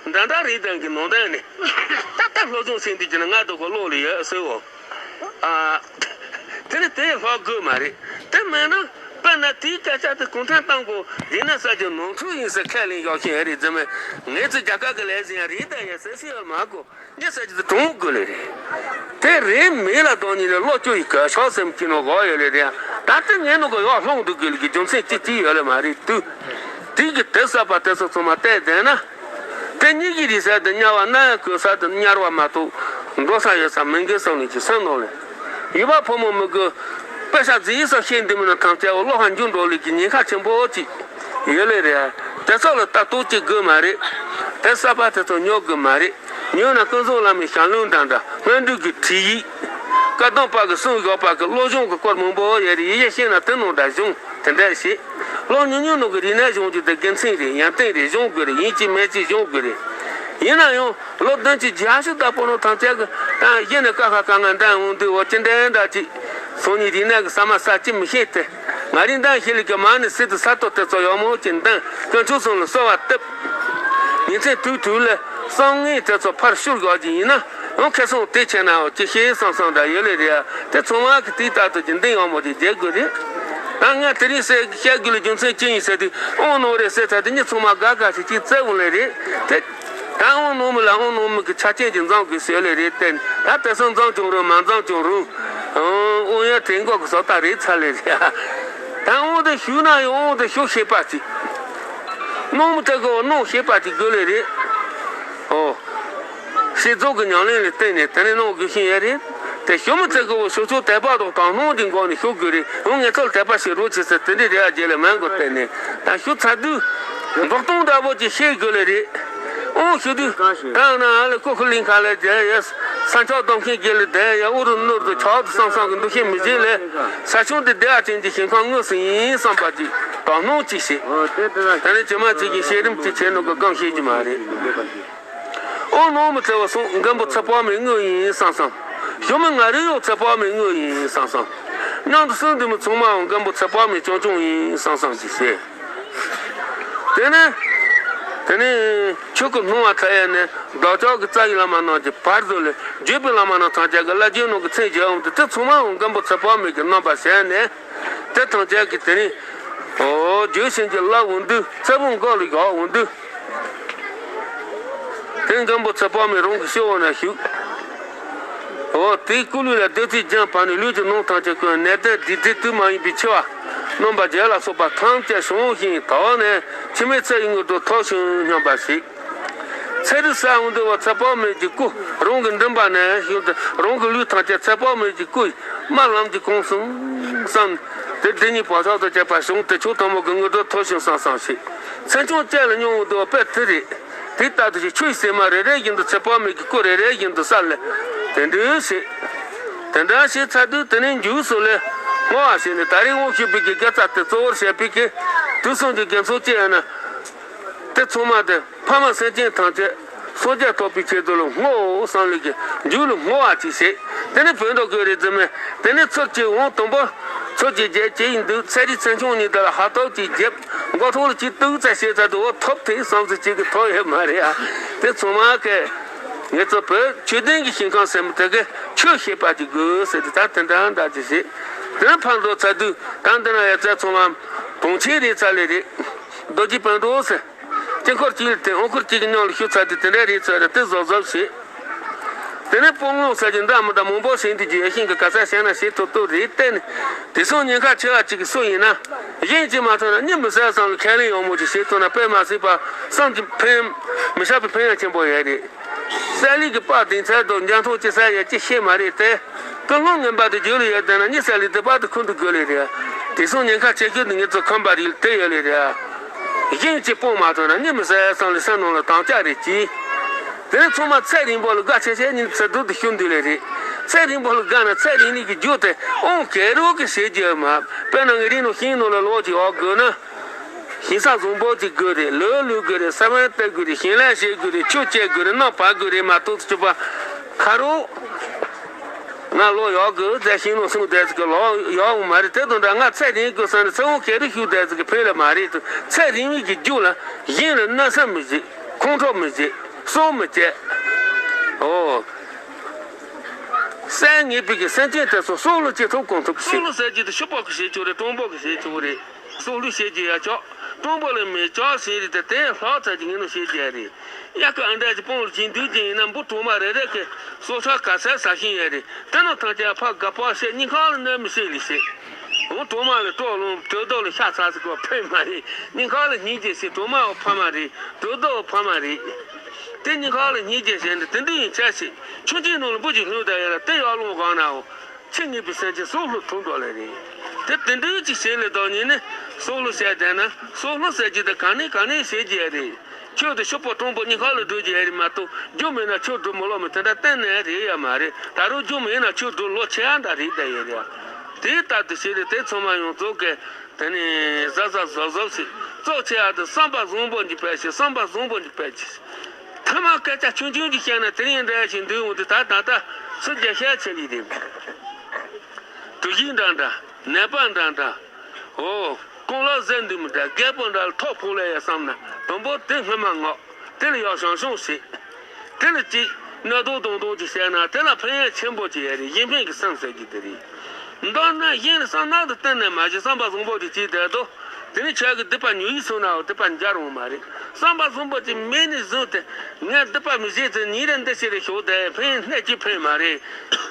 འདྲ་འདྲ་རེད་དང་གི་ནང་དོན་ནི། ད་ལྟ་སློབ་སྦྱོང་བྱེད་འདུག་ཅེ་ན་ང་དོ་གོ་ལོག་ལ་ཡོད་ཟེར་བོ། ཨ། དེ་ནི་དེ་ལྷག་དགོས་མ་རེད། དེ་མིན་ན་དཔེར་ན་དེའི་སྐད་ཆ་དེ་གུང་ཁྲན་ཏང་གོ་རིག་གནས་གསར་བརྗེ་ནོར་འཁྲུལ་ཡིན་ཟེར་ཁས་ལེན་ཡག་ཤོས་ཡང་རེད་ཟེར་མོད། ངས་ཚོ་རྒྱ་གར་གི་ལས་ཟིན་ཡང་རེད་ད་ཡང་ཟེར་སྲིད་ཡོད་མ་གོ་ངས་ཟེར་གྱི་དེ་གྲོང་དགོས་ལེ་རེད། དེ་རེད་མེད་ལ་གཏོང་ཉིན་ལ་བློ་སྐྱོ་ཡི་ག་ཤོག་སེམས་ཀྱི་ནང་གོ་ཡོད་ལེ་རེད། ད་ལྟ་ངས་ནང་གོ་ཡག་ལྷུང་འདུག་དགོས་ལེ་གི་རྒྱུ་མཚན་ཅི་ཅི་ཡོད་ལེ་མ་རེད་དུས། དེ་གི་དེབ་གསར་པ་དེ་ཚོ་ཚང་མ་བལྟས་བསྡད་ན། དེ་གཉིས་ཀྱི་རིག་ས་དེ་དམྱལ་བ་ན་ཡང་གོལ་ས་དེ་དམྱལ་བ་མ་གཏོགས་འགྲོ་ས་ཡོད་ས་མིན་གི་བསམ་ནས་ཀྱི་སེམས་ནང་ལས། ཡུལ་པ་ཕོ་མོ་མི་དགོས། དཔེ་ཆ་རྫིག་ས་ཤེས་འདི་མིན་ན་ཐམས་ཅད་བློ་ཧ་འཇུ་འགྲོ་ལེ་གི་ཉེན་ཁ་ཆེན་པོ་ཅིག་ཡོད་ལེ་རེད། དེ་ཚོ་ལ་ལྟ་རྟོག་ཅིག་དགོས་མ་རེད། དེབ་གསར་པ་དེ་ཚོ་ཉོ་དགོས་མ་རེད། ཉོས་ན་ཀུན་བཟང་བླ་མའི་ཞལ་ལུང་འདྲ་འདྲ་སྔོན་འགྲོ་གི་ཁྲིད་ཡིག་བཀའ་གདམས་པ་གི་གསུང་བཞག་པ་གི་བློ་སྦྱོང་གི་སྐོར་མང་པོ་ཡོད་རེད། ཡི་གེ་ཤེས་ན་དེ་ནང་འདྲ་སྦྱོང་དེ་འདྲ་བྱེད། བློ་ཉུང་ཉུང་ནང་གི་རིག་གནས་སྦྱོང་རྒྱུ་དེ་དགེ་མཚན་རེད། ཡོན་ཏན་རེད། སྦྱོང་དགོས་རེད། ཡིན་གཅིག་མིན་གཅིག་སྦྱོང་དགོས་རེད། ཡིན་ན་ཡང་ལོ་བདུན་ཅུ་བརྒྱད་ཅུ་ལྟ་བུ་ནང་ཐམས་ཅད་ཀྱི་ད་གཞི་ནས་ཀ་ཁ་ག་ང་འདྲ་འོང་དུས་འོ་ཅི་འདྲ་འདྲ་ཅིག་སང་ཉིན་རིག་གནས་ཀྱི་ཟ་མ་ཟ་ཅི་མི་ཤེས་ཏེ། ང་རིག་འདང་ཞིག་ལས་ཀྱི་མ་ནི་སྲིད་དུ་ས་ཐོག་དེ་ཚོ་ཡག་མོ་ཅིག་འདང་དཀོན་མཆོག་གསུམ་ལ་གསོལ་བ་བཏབ། ཉིན་མཚན་དུས་དུས་ལ་བསམ་ངན་དེ་ཚོ་ཕར་བཤུར་དགོས་ཀྱི་ཡིན་ན་ཡང་ཁེ་བཟང་དེ་ཆེ་ནའང་ཅི་ཤེས་བསམ་བསམ་འདྲ་ཡོད་ལེ་རེད། དེ་ཚང་མ་གི་དེའི་ལྟར་དུ་ཀྱི་འདི་ཡག་མོ་ཅིག་བྱེད་དགོས་རེད། ད་ང་དེ་རིང་ཟེར་བཤད་དགོས་ལ་རྒྱུ་མཚན་ཅི་ཡིན་ཟེར་དུས་དབང་གནང་རེད་ཟེར་ཚར་དུས་མི་ཚང་མ་དགའ་དགའ་ཞིག་ཅིག་བཙལ་འོང་ལེ་རེད་དེ། ད་དབང་གནང་མི་ལ་དབང་གནང་མི་གི་ཆ་རྐྱེན་ཅིག་འཛོམས་དགོས་ཟེར་ལེ་རེད་དེ། ད་དེ་ཚོ་འཛོམས་ཀྱང་རུང་མ་འཛོམས་ཀྱང་རུང་། དབང་ཡང་དེ་འགོག་གི་ས་ད་རེད་ཚར་ལེ་རེད། ད་དབང་དེ་ཞུས་ན་ཡང་དབང་དེ་ཞུ་ཤེས་པ་ཅིག་གནང་མི་དེ་གི་གནང་ཤེས་པ་ཅིག་དགོས་ལེ་རེད། ཨོ། ཤེས་རྫོགས་ཀྱི་ཉམས་ལེན་ལ་བརྟེན་ནས་དེ་ནས་གནང་དགོས་ཤིང་ཡོད་རེད། དེ་ཞུ་མི་ཚེ་གི་བོ་ཞུ་ཆོག་དད་པ་དང་དག་སྣང་གི་སྒོ་ནས་ཞུ་དགོས་རེད། འོ་ངས་ཚོར་དད་པ་བྱེད་རོགས་བྱེད་ཟེར་དེ་འདྲའི་རེ་བ་བརྗེད་ལ་མང་གོ་བརྟེན་ནས་ད་ཞུ་ཚར་དུས་འབུར་གཏོང་འདྲ་བོ་ཅིག་ཤེས་དགོས་ལེ་རེད། འོ་ཞུ་དུས་ད་ན་ཨ་ལེ་ཀོ་ཁུ་ལིང་ཁ་ལེ་རྒྱལ་ཡོད། ས་ཆ་སྡོམ་མཁན་རྒྱལ་ལ་བསྡད་ཡ་ཨུ་རུ་ནུར་དུ་ཆག་ཏུ་སང་སང་གི་འདུ་ཤེས་མི་བྱེད་ལེ། ས་ཆུང་དེ་བདེ་བ་ཅན་གྱི་ཞིང་ཁམས་དངོས་སུ་ཡིན་བསམ་པ་ཅིག་དག་སྣང་ཅིག་བྱེད། ད་ནི་ཇི་མ་ཇི་བཞིན་ཤེས་རིམ་གྱི་ཆེད་ནོ་གི་སྒང་ཤེས་ཀྱི་མ་རེད། ཨོ་ནོ་མི་ཚེ་བ་སོང་མགོན་པོ་ཚེ་དཔག་མེད་དངོས་ཡིན་བསམ་བསམ། ཞུ་མི་ང་རེ་ཡོད་ཚེ་དཔག་མེད་དངོས་ཡིན་བསམ་བསམ། མཉམ་དུ་གསུམ་འདི་མི་ཚང་མའང་མགོན་པོ་ཚེ་དཔག་མེད་རྐྱང་རྐྱང་ཡིན་བསམ་བསམ་ཞིག་བྱས། དེ་ནས། དེ་ནས་ཆོས་སྐུ་སྣང་བ་མཐའ་ཡས་ནས་བདག་ཅག་གི་རྩ་བའི་བླ་མ་རྣམས་ཀྱི་བར་དུ་ལས་བརྒྱུད་པའི་བླ་མ་རྣམས་ཐམས་ཅད་ཀྱི་བླ་རྒྱུད་རྣམས་ཀྱི་མཚན་བརྗོད་འོང་དུས་དེ་ཚང་མའང་མགོན་པོ་ཚེ་དཔག་མེད་ཀྱི་རྣམ་པར་བྱས་ནས། དེ་ཐམས་ཅད་ཀྱིས་དེ་ནི། ཨོ་རྒྱུད་བྱིན་གྱིས་བརླབས་འོང་དུས་ཚེ་བོ་མགོ་ལ་བཞག་འོང་དུས། དེ་མགོན་པོ་ཚེ་དཔག་མེད་རང་གི་སྤྱི་བོ་ན་བཞུགས། ཨོ་དེའི་སྐུ་ལུས་ལ་བདུད་རྩིའི་རྒྱུན་བབས་ནས་ལུས་ཀྱི་ནང་ཐམས་ཅད་ཀུན་ནད་དེ་སྡིག་སྒྲིབ་དུས་མ་ཡིན་པའི་འཆི་བ། རྣམ་པ་བརྒྱད་ལ་སོགས་པ་ཐམས་ཅད་བྱང་ཞིང་དག་ནས་འཆི་མེད་ཚེ་ཡི་དངོས་གྲུབ་ཐོབ་ཤིག་སྙམ་པ་ཞིག་ཚེ་རིལ་གསོལ་འོང་དུས་ཚེ་དཔག་མེད་ཀྱི་སྐུ་རང་གི་མགྲིན་པ་ནས་ཞུགས་ཏེ་རང་གི་ལུས་ཐམས་ཅད་ཚེ་དཔག་མེད་ཀྱི་སྐུ་ཡི་དམར་ལམ་གྱིས་གང་སོང་བསམ། དེ་སྡིག་ཉེས་བག་ཆགས་དང་བཅས་པ་བྱུང་སྟེ་ཆོས་ཐོག་མ་གི་དངོས་གྲུབ་ཐོབ་ཤིག་བསམ་བསམ་ཞིག་མཚན་མཆོག་བཅས་ལ་སྙོམས་འོང་དུས་དཔེ་དེ་རེད། དེ་ལྟར་དུ་ཞིག་ཆོས་ཟེར་མ་རེ་རེ་བཞིན་དུ་ཚེ་དཔག་མེད་ཀྱི་སྐུ་རེ་རེ་བཞིན་དུ་གསལ་ལ། དེ་འདྲའི་ཞིག་དེ་འདྲ་ཞིག་ཚར་དུས་དེ་ནས་མཇུག་སུ་ལས་བསྔོ་བ་ཞིག་ནས་ད་རེས་དབང་ཞུས་པའི་གི་དགེ་རྩ་དེ་གཙོ་བོར་བྱས་པའི་གི་དུས་གསུམ་གྱི་དགེ་ཚོགས་ཅི་ཡང་ན། དེ་ཚང་མ་དེ་ཕ་མ་སེམས་ཅན་ཐམས་ཅད་སངས་རྒྱས་ཐོབ་པའི་ཆེད་དུ་ལ་བསྔོའོ་བསམ་ལུགས་ཀྱི་མཇུག་ལ་བསྔོ་བ་ཅིག་བྱེད། དེ་ནས་བོད་མདོ་དགོས་རེད་ཟེར་མེད། དེ་ནས་ཚུར་གཅིག་འོང་དང་པོ། ཚུར་གཅིག་རྒྱལ་གཅིག་ཡིན་འདུག་ཚེ་རིལ་ཚེ་ཆུང་གཉིས་དེ་ལ་ཧ་ཐོབ་ཅིག་རྒྱབ། མགོ་ཐོག་ལ་གཅིག་གཏུག་ཚེ་ཤེས་ཚར་དུ་འོ་ཐོབ་ཐེ་བསམ་ཚུལ་གཅིག་གི་ཐོབ་ཡོད་མ་རེད་ཨ། དེ་ཚང་མ་གས། ངེད་ཚོ་བོད་ཆོས་ལྡན་གྱི་ཞིང་ཁམས་ཟེར་མི་དེ་གས་ཆོས་ཤེས་པ་ཅིག་དགོས་ཟེར་དུས་ད་དེ་འདྲ་འདྲ་ཅིག་བྱེད། དེ་ནས་ཕར་འགྲོ་ཚར་དུས་ད་འདི་ན་ཡོད་ཚད་ཚང་མ་གྲོང་ཁྱེར་རེད་ཚར་ལེ་རེད། རྡོ་རྗེ་སྤུན་གྲོགས་ཟེར། དཀྱིལ་འཁོར་གཅིག་ལ་དེ་འོང་འཁོར་གཅིག་གི་མཉམ་ལ་ཞུགས་ཚར་དུས་དེ་འདྲ་རེད་ཚར་རེད་དེ་གཟབ་གཟབ་བྱེད། དེ་ནས་སྤོང་ལོང་ཟེར་གྱི་འདྲ་མི་འདྲ་མང་པོ་ཞིག་འདི་རྒྱུ་ཡ་ཤིང་གི་ག་ས་བཤད་ན་བྱེད་ཐུབ་ཐུབ་རེད་བལྟས་ནས་དེ་སོང་ཉེན་ཁ་ཆེ་བ་གཅིག་གི་སུ་ཡིན་ན་གཞན་གཅིག་མ་ཐོན་ན་གཉིད་མི་སད་བསམ་ལ་ཁས་ལེན་ཡག་མོ་ཅིག་བྱེད་ཐུབ་ན་དཔེ་མ་སྲིད་པ་བསམ་གྱི་ཕན་མི་ཤ་པའི་ཕན་ཡ་ཆེན་པོ་ཡོད་རེད། གསལ་ལེ་གི་པར་དེང་ཚད་དུ་འཇམ་ཐོག་ཅི་ས་ཡ་ཅི་ཤེས་མ་རེད་དེ། ཀུན་སློང་ངན་པ་དེ་རྒྱུད་ལ་ཡོད་བསྡད་ན་གཉིད་སད་ལེ་དེ་པར་དུ་ཁུར་འདུག་དགོས་ལེ་རེད། དེ་སོང་ཉེན་ཁ་ཆེ་ཤོས་དེ་ངེད་ཚོ་ཁམས་པ་རིགས་ལ་དེ་ཡོད་ལེ་རེད། གཞན་གཅིག་སྤོང་མ་ཐུབ་ན་གཉིད་མི་སད་བསམ་ལེ་སེམས་ནང་ལ་དམ་བཅའ་རེ་གྱིས། དེ་ནས་ཚང་མ་ཚེ་རིང་པོ་ལ་དགའ་ཆེ་ཆེ་གཉིད་ཚེ་སྡུག་ཏུ་ཤོར་འདུག་ལེ་རེད། ཚེ་རིང་པོ་ལ་དགའ་ན་ཚེ་རིང་ནི་གི་རྒྱུ་དེ་དབང་ག་རེ་གི་བྱེད་རྒྱུ་མ། དཔེར་ན་ངའི་རིགས་ནང་ཤིང་ནང་ལ་ལོག་ཅིག་ཡོང་དགོས་ན། ཞིང་ས་བཟང་པོ་ཅིག་དགོས་རེད། ལོ་ལུག་དགོས་རེད། ས་བོན་གཏད་དགོས་རེད། ཞིང་ལས་བྱེད་དགོས་རེད། ཆུ་བཅད་དགོས་རེད། གནམ་བབས་དགོས་རེད་མ་གཏོགས་ཚུད་པ་ཁ་རོག་ང་ལོག་ཡོང་དགོས་ཟེར་ཤིང་ནང་སོང་བསྡད་ཅིག་ལོག་ཡོང་མ་རེད། དེ་དང་འདྲ་ང་ཚེ་རིང་དགོས་བསམ་ནས་ཚེ་དབང་ག་རེ་ཞུ་བསྡད་ཅིག་ཕན་ལ་མ་རེད་དུ། ཚེ་རིང་བའི་གི་རྒྱུ་ལ་གཞན་ལ་གནོད་སེམས་མི་བྱེད། ཁོང་ཁྲོ་མི་བྱེད། སྲོག་མི་བཅད། ཨོ། གསད་ངེས་པའི་གི་སེམས་ཅན་དེ་ཚོ་སྲོག་བླུ་ཅི་ཐུབ་གང་ཐུབ་ཀྱི་སྲོག་བླུ་ཟེར་རྒྱུ་དེ་ཤི་པོ་གི་བྱེད་ཆོག་རེད། གྲུང་པོ་གི་བྱེད་ཆོག་རེད། སྲོག་བླུ་བྱེད་རྒྱུ་ཡ་ཆོག་གྲུང་པོ་ལ་མི་ཆོག་ཟེར་རེད་དེ་དེ་ལྷག་ཚར་གྱི་ངེས་ནོ་བྱེད་རྒྱུ་རེད། གཡག་གི་ཨ་འདྲ་གྱི་སྤང་ལ་གྱིན་འདུག་ཀྱིན་ཡིན་ན་འབུ་གྲོག་མ་རེ་རེ་གི་སྲོག་ཆགས་ག་ཚད་ཟ་ཤིང་ཡ་རེད། དེ་ནོ་ཐང་ཅག་ཕ་དགའ་པོ་བཤད་སྙིང་ཁ་ལ་གནོད་མི་བྱེད་ལི་བྱེད། འོ་གྲོག་མ་ལ་སྤྲོ་ལོང་དྲོད་རྡོག་ལ་ཤ་ཚ་ཟིག་གོ་ཕན་མ་རེད། སྙིང་ཁ་ལ་སྙིང་རྗེ་བྱེད། གྲོག་མ་བ་ཕ་མ་རེད། དྲོད་རྡོག་བ་ཕ་མ་རེད། དེ་སྙིང་ཁ་ལ་སྙིང་རྗེ་བྱས་ནས་དེ་འདྲ་ཡིན་ཆ་ཞིག་ཆུང་ཆུང་ནང་ལ་འབུ་ཅིག་ལྷུང་བསྡད་ཡོད་ལ་དེ་ཡར་ལོང་གང་ནའོ། ཆེ་ངེས་པའི་སེམས་ཅན་སྲོག་བླུ་ཐུང་འགྲོ་ལེ་རེད། དེ་དེ་འདྲའི་ཅིག་བྱེད་ལེ་དོ་ཉིད་ནི་སྲོག་བླུ་བྱས་བསྡད་ན་སྲོག་བླུ་ཟེར་རྒྱུ་དེ་ག་ནས་ག་ནས་བྱེད་རྒྱུ་རེད། ཁྱོད་དེ་ཤོག་པོ་གྲུང་པོ་སྙིང་ཁ་ལ་སྒྲུབ་རྒྱུ་ཡ་རེད་མ་གཏོགས་རྒྱུ་མེད་ན་ཁྱོད་སྒྲུབ་མི་ལོ་མི་དེ་འདྲ་གཏན་ནས་རེད་ཡ་མ་རེད། ད་རུང་རྒྱུ་མེད་ན་ཁྱོད་སྒྲུབ་ལོ་ཆེ་ཡ་འདྲ་རེད་བསྡད་ཡོད་རེད། དེ་ལྟར་དུ་བྱེད་ལེ་དེ་ཚང་མ་ཡོངས་རྫོགས་ཀྱི་དེ་ནས་གཟབ་གཟབ་གཟབ་གཟབ་བྱེད། གཙོ་ཆེ་ཡ་དེ་བསམ་པ་བཟང་པོ་འདི་བས་བྱེད། བསམ་པ་བཟང་པོ་འདི་བས་བྱེད། ཐ་མ་སྐད་ཆ་ཆུང་ཆུང་ཅིག་བཤད་ན་དེ་རིང་འདྲ་ཞིག་འདུག་འོང་དུས་ད་ད་ལྟ་ཚུར་རྒྱ་ཤ་ཆེ་ལི་རེད། དུས་ཡིན་འདྲ་འདྲ་ནད་པ་འདྲ་འདྲ། ཨོ། རྐང་ལག་ཟད་འདུག་མི་འདྲ་རྒད་པོ་འདྲ་ལ་ཐོག་ཕོག་ལེ་ཡ་བསམ་ན་དང་པོ་དེ་སྔོན་མ་ངག་དེ་ལ་ཡག་ཤང་ཤང་བྱེད། དེ་ལ་ཅིག་གནོད་དོ་གདོང་གདོང་ཅིག་བཤད་ན་དེ་ལ་ཕན་ཡ་ཆེན་པོ་ཅིག་ཡ་རེད། གཞན་ཕན་གྱི་སེམས་ཟེར་རྒྱུ་དེ་རེད། མདོར་ན་གཞན་ལ་བསམ་སྣང་དུ་གཏན་ནས་མ་བྱེད། བསམ་པ་བཟང་པོ་དེ་བྱས་བསྡད་དོ། དེ་ནི་ཁྱེད་ཀྱི་སྡིག་པ་ཉུང་ཡིན་སོང་ནའང་སྡིག་པ་འགྱུར་འོང་མ་རེད། བསམ་པ་བཟང་པོ་དེ་མེད་ནས་བཟུང་སྟེ་ངས་སྡིག་པ་མི་བྱེད་ཚེ་ཉིན་རེ་འདི་ཕྱི་རེ་ཞོག་དེ་ཕན་གནས་ཀྱི་ཕན་མ་རེད།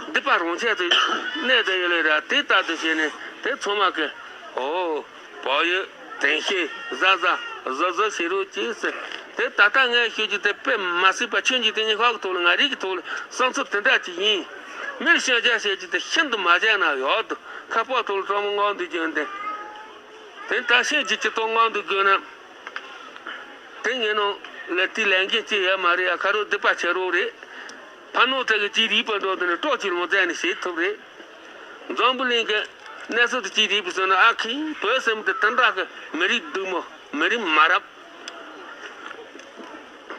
སྡིག་པ་རང་ཆས་དུ་གནས་དུ་ཡོད་ལེ་ར། དེ་ལྟར་དུ་བྱས་ནས་དེ་ཚང་མ་གི་ཨོ། བག་ཡོད། དྲན་ཤེས། གཟབ་གཟབ། གཟབ་གཟབ་བྱེད་རོགས་གྱིས་ཟེར། དེ་ད་ལྟ་ངས་ཤོད་རྒྱུ་དེ་དཔེ་མ་སྲིད་པ་ཁྱོད་ཀྱི་དེ་ཉིད་ཁག་གི་ཐོག་ལ་ང་རིག་གི་ཐོག་ལ་བསམ་ཚུལ་དེ་འདྲ་ཅིག་ཡིན། མིར་ཤོད་རྒྱ་བྱེད་རྒྱུ་དེ་ཤིན་ཏུ་མ་བྱས་ན་ཡག་འདུག་ཁ་པར་ཐོག་ལ་གྲོགས་མོ་ངང་དུ་བརྗོད་འདི། དེ་ད་ཤེས་ཀྱི་ཅི་ཐོག་ངང་དུ་དགོས་ན། དེ་ངས་ནང་ལ་དེ་ལས་འགན་ཅི་ཡོད་མ་རེད་ཡ། ཁ་རོག་སྡིག་པ་བྱེད་རོགས་རེད། ཕ་ནོར་ཚ་གི་ཅི་རིག་པ་འགྲོ་དེ་ནི་སྲོག་གི་ལོངས་སྤྱད་ནས་བྱེད་ཐུབ་རེད། འཛམ་བུ་གླིང་གི་གནས་ཚུལ་དེ་ཅི་རིག་པ་ཟེར་ན་ཨ་ཁི་བོད་སེམས་དེ་དེ་འདྲ་གི་མི་རིགས་སྡུག་མོ་མི་རིགས་མ་རབས།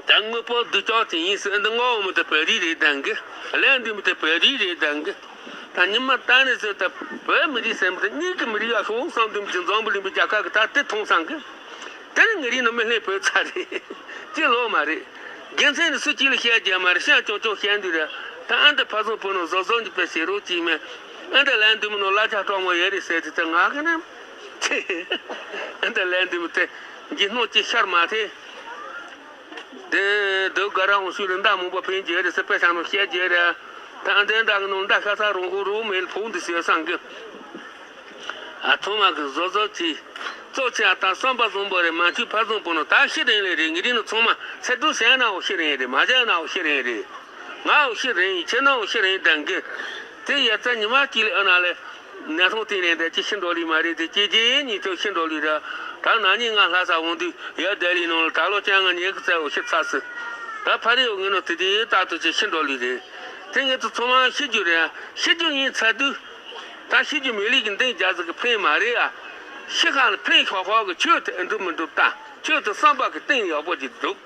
ད་དངོས་པོ་སྡུག་ཅག་ཅིག་ཡིན་ཟེར་འདི་མངའ་འོག་མི་དེ་བོད་རིགས་རེད་དང་གི། གླེང་འདི་མི་དེ་བོད་རིགས་རེད་དང་གི། ད་ཉི་མ་ད་ནས་ཟེར་ད་བོད་མི་རིགས་སེམས་དེ་གཉིས་ཀྱི་མི་རིགས་ཨ་ཤོང་བསམ་འདུན་གྱི་འཛམ་བུ་གླིང་པའི་རྒྱལ་ཁབ་ཀྱི་ད་དེ་མཐོང་སང་གི། དེ་ནི་ངེད་རིགས་ནི་མི་ལྷན་བོད་ཚ་རེད། ཅི་ལོག་མ་རེད། དགེ་མཚན་ནི་སུ་གཅིག་ལ་བཤད་རྒྱུ་མ་རེད། བཤད་ཀྱང་ཀྱང་བཤད་འདི་རེད། ད་ཨ་འདི་ཕ་སོང་བུ་ནང་བཟོ་བཟོ་འདི་པའི་ཞེ་རོགས་གཅིག་མེད། ཨ་འདི་ལན་འདི་མི་ནང་གླ་ཆ་སྤྲོག་མོ་ཡོད་རེད་ཟེར་དུས་ད་ང་གི་ནི། ཨ་འདི་ལན་འདི་མི་དེ་འཇིགས་སྣང་ཅིག་ཤར་མ་ཐེ། དེ་དུ་ག་ར་འོང་ཤུལ་ལ་མདའ་མང་པོ་འཕེན་རྒྱུ་རེད་ཟེར་དཔེ་ཆ་ནང་བཤད་རྒྱུ་རེད། ད་ཨ་འདི་འདྲ་གི་ནང་མདའ་ཤ་ཚ་རོང་གོ་རོ་མེད་ཕུག་འདི་ཟེར་སང་གི། ཨ་ཐོག་མ་གི་བཟོ་བཟོ་ཅིག་གཙོ་ཆེ་ཨ་ད་བསམ་པ་བཟང་པོ་རེད། མ་འཆུག་ཕ་བཟང་པོ་ནོ་ད་ཤི་རིང་ལས་རེད། ངེད་རིགས་ནི་ཚང་མ་ཚེ་སྡུག་བྱས་ནའོ་ཤི་རིང་རེད། མ་བྱས་ནའོ་ཤི་རིང་རེད། ངའོ་ཤི་རིང་ཡིན། ཁྱེད་ནའོ་ཤི་རིང་དང་གི། དེ་ཡ་ཙ་ཉི་མ་གཅིག་ལས་ཨ་ན་ལས་ནད་ཐོག་སྟེང་ནས་འདྲ་ཅི་ཤི་འགྲོ་ལི་མ་རེད། དེ་སྐྱེ་རྒྱུ་ཉིད་ཐོག་ཤི་འགྲོ་ལི་ར། ད་ན་ནིང་ང་ལྷ་ས་འོང་དུས་ཡ་ལྡི་ལི་ནང་ལ་ད་ལོ་ཅང་ང་ཉེ་གི་ཙའོ་ཤི་ཚ་སི། ད་ཕ་རི་འོ་ངེད་ནོ་དེ་དེ་ད་དུ་ཅི་ཤི་འགྲོ་ལི་རེད། དེ་ངེད་ཚོ་ཚང་མ་ཤི་རྒྱུ་རེད། ཤི་རྒྱུ་ཡིན་ཚ་དུས། ད་ཤི་རྒྱུ་མེད་ལས་ཀྱི་འདེང་རྒྱ་ཟིག་གི་ཕན་མ་རེད་ཨ། ཤི་ཁ་ལ་ཕན་ཤོག་ཤོག་གི་ཆོས་དེ་འགྲུབ་མི་འགྲུབ་ད་ཆོས་དེ་བསམ་པ་གི་གཏིང་ཡག་པོ་ཅིག་འདུག་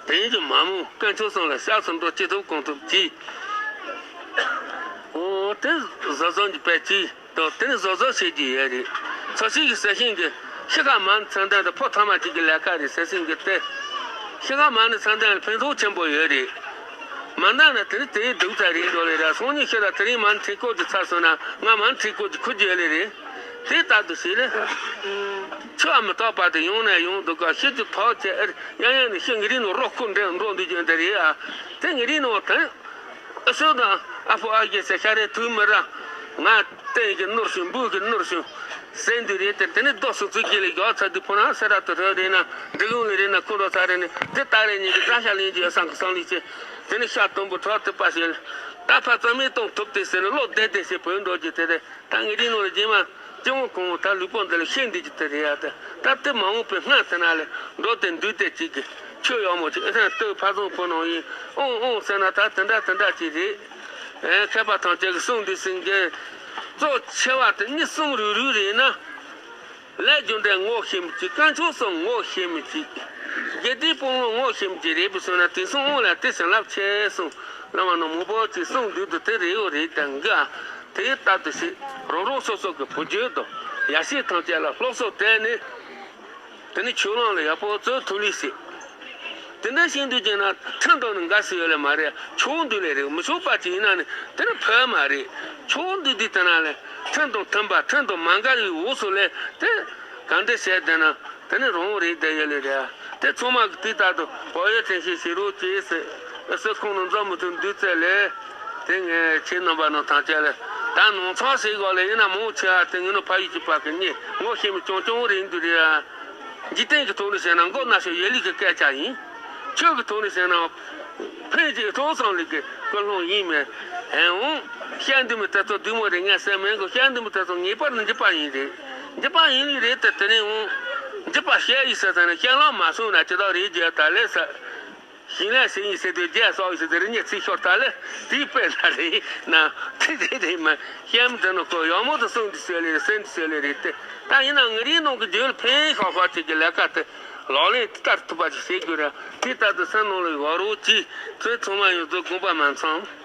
དེ་ཡིན་གྱི་མ་མོ་དཀོན་མཆོག་གསུམ་ལ་སྐྱབས་སུ་འགྲོ་ཅི་ཐུབ་གང་ཐུབ་ཅིག་འོ་དེ་བཟོ་བཟོ་གྱི་པད་ཅིག་དང་དེ་ནི་བཟོ་བཟོ་བྱེད་ཀྱི་ཡོད་རེད། འཚོ་བྱེད་ཀྱི་ཟེར་ཤིང་གི་ཤི་ཁ་མ་ནི་ཚན་ལྡན་དུ་ཕོ་ཐ་མ་གཅིག་གི་ལས་ཀ་རེད་ཟེར་ཤིང་གི་སྟེ། ཤི་ཁ་མ་ནི་ཚན་ལྡན་ལ་ཕན་ཐོགས་ཆེན་པོ་ཡོད་རེད། མ་ན་ན་དེ་རིང་དེའི་སྡུག་ཚ་རིང་འགྲོ་ལེ་ར་སང་ཉིན་ཤི་ར་དེ་རིང་མ་ནི་ཁྲིད་སྐོར་གྱི་ཚར་སོང་ན་ང་མ་ནི་ཁྲིད་སྐོར་གྱི་ཁུར་རྒྱུ་ལེ་རེད། དེ་ལྟར་དུ་ཞིག་ལེ། ཆུ་བ་མི་རྟག་པ་དེ་ཡོང་ནས་ཡོང་འདུག་ག་ཤི་རྒྱུ་ཐག་བཅད་ཨེ་ཡང་ཡང་ནས་ཤི་ངེ་རིང་ནང་རོ་ཁུག་འདྲེ་འགྲོ་འདུག་རྒྱུ་འདི་རེད་ཨ། དེ་ངེ་རིང་ནང་དེ། ཨ་སོ་དང་ཨ་ཕོ་ཨ་རྒྱས་ཟེར་ཤ་རེ་ཐུག་མི་ར། ང་སྟེང་གི་ནོར་ཞིང་འབུ་གི་ནོར་ཞིང་ཟེར་འདི་རེད་དེ་དེ་ནི་རྡོ་སུ་ཚུགས་ཀྱི་ལས་རྒྱག་ཚ་འདི་ཕོ་ན་སེ་ར་དུ་ར་རེད་ན་འདི་གུང་ལས་རེད་ན་ཁུ་འགྲོ་ཚ་རེད་ནི་དེ་ལྟ་རེ་ཉིན་གི་བཟའ་ཤ་ལེན་གྱི་ཡོད་སང་གི་སང་ལི་ཆེ། དེ་ནི་ཤ་དུམ་བུ་ཁྲག་ཐིགས་པ་ཞིག་ད་ཕ་ཙམ་མི་གཏོང་ཐུབ་དེ་ཟེར་ནི་བློ་བདེ་བདེ་ཞིག་བོད་འགྲོ་གི་དེ་རེད། ད་ངེད་རིགས་ནང་ལ་རྗེས་མ་སྤྱི་བོ་གང་བོ་ད་ལུས་པོ་འདི་ལ་ཤེས་འདི་ཀྱི་དེ་རེད་ཡ། ད་ད་དེ་མ་འོངས་པའི་སྔ་ཚེ་ན་ལས་འགྲོ་དེ་འདུས་དེ་གཅིག་གི་ཆོས་ཡག་མོ་ཅིག་ཨེ་ཐང་ལྟོས་ཕ་ཚང་ཕོ་ནང་ཡིན་ཨོང་ཨོང་ཟེར་ན་ད་དེ་འདྲ་དེ་འདྲ་ཅིག་རེད། ཨེ་མཁས་པ་ཐམས་ཅད་ཀྱི་གསུང་འདི་ཟིན་གི་གཙོ་ཆེ་བ་དེ་གཉིས་གསུམ་རུག་རུག་རེད་ན། ལས་རྒྱུ་འབྲས་ངོ་ཤེས་མི་གཅིག་དཀོན་མཆོག་གསུམ་ངོ་ཤེས་མི་གཅིག་དགེ་སྡིག་དཔང་ལུང་ངོ་ཤེས་མི་གཅིག་རེད་པས་སོང་ན་དེང་སང་ཨོང་ལ་དེ་བྱིན་རླབས་ཆེ་སོང་། བླ་མ་ནང་མང་པོ་ཅིག་གསུང་འདུག་ཏུ་དེ་རེད་ཡོད་རེད་དང་གི་ཨ། དེ་ལྟར་དུ་ཞིག་རང་རང་སོ་སོ་གི་བུ་རྒྱུད་དང་ཡ་ཤེས་ཐམས་ཅད་ལ་སློབ་གསོ་སྤྲད་ནས། དེ་ནི་ཆོས་ལམ་ལ་ཡག་པོ་བརྩོན་ཐུབ་ལི་ཞིག་དེ་འདྲ་ཞིག་འདུག་ཅེ་ན་ཁྲིམས་དང་ནི་འགལ་སྲིད་ཡོད་ལེ་མ་རེད། ཆོས་འདུག་ལེ་རེད། མི་ཆོག་པ་ཅིག་ཡིན་ན་ནི་དེ་ནི་ཕོད་མ་རེད། ཆོས་འདུག་དུས་དེ་ན་ལེ་ཁྲིམས་དང་མཐུན་པ་ཁྲིམས་དང་མ་འགལ་བའི་འོག་སུ་ལེ་དེ་གང་འདྲ་བྱས་བསྡད་ན། དེ་ནི་རང་རེད་བསྡད་ཡོད་ལེ་རེད། དེ་ཚང་མ་གི་དུས་ལྟར་དུ་བག་ཡོད་དྲན་ཤེས་བྱེད་རོགས་གྱིས་ཟེར། ཨ་སི་ཁོང་ནང་འཛོམས་མི་ཐུབ་འདུག་ཚེ་ལེ། དེ་ངས་ཁྱེད་རྣམ་པ་ནང་ཐང་ཆད་ལེ། ད་ནང་ཚང་ཟེར་གོ་ལེ་ཡིན་ན་མང་ཆེ་བ་དེ་ངས་ནོ་ཕ་ཡུལ་གྱི་བར་གི་གཉེན་ངོ་ཤེས་མི་རྐྱང་རྐྱང་རེད་འདུག་རེད། འཇིག་རྟེན་གྱི་ཐོག་ནས་བཤད་ན་མགོ་ན་ཤོ་ཡེ་ལི་གི་སྐད་ཆ་ཡིན། ཆོས་ཀྱི་ཐོག་ནས་བཤད་ན། ཕན་གྱི་ཐོག་སང་ལི་གི་ཀུན་སློང་ཡིན་མེད། ཨེ་འོང་། བཤད་འདི་མི་དེ་ཚོ་བདུད་མོ་རེད་ངས་ཟེར་མེད་གོ་བཤད་འདི་མི་དེ་ཚོ་ངེས་པར་དུ་འཇིགས་པ་ཡིན་རེད། འཇིགས་པ་ཡིན་ལི་རེད་དེ་དེ་ནས་འོང་། འཇིགས་པ་བཤད་ཡིན་ཟེར་ཟེར་ནས་བཤད་ལམ་མ་སོང་ན་ཅི་ལྟར་རེད་རྒྱལ་ད་ལེ་ཟེར། ཞིང་ལས་ཟེར་ཡིན་ཟེར་དུས་རྒྱལ་སོགས་ཡིན་ཟེར་དེ་རིང་ཉིན་ཚིག་ཤོར་ད་ལེ། དེའི་དཔེ་ན་རེད་ན། དེ་དེ་རེད་མ། བཤད་མི་དེ་ནོ་ཁོ་ཡག་མོ་དུ་གསུང་འདི་ཟེར་ལེ་རེད་ཟེར་འདི་ཟེར་ལེ་རེད་དེ། ད་ཡིན་ན་ངེད་རིགས་ནང་གི་རྒྱུད་ལ་ཕན་ཤོག་ཤོག་ཅིག་གི་ལས་ཀ་དེ། ལག་ལེན་བསྟར་ཐུབ་པ་ཅིག་བྱེད་དགོས་ར། དེ་ལྟར་དུ་སེམས་ནང་ལ་ཡོད་རོགས་གྱིས་ཚོས་ཚང་མ་ཡོད་ཚོ་དགོངས་པ་མ་ཚོམས།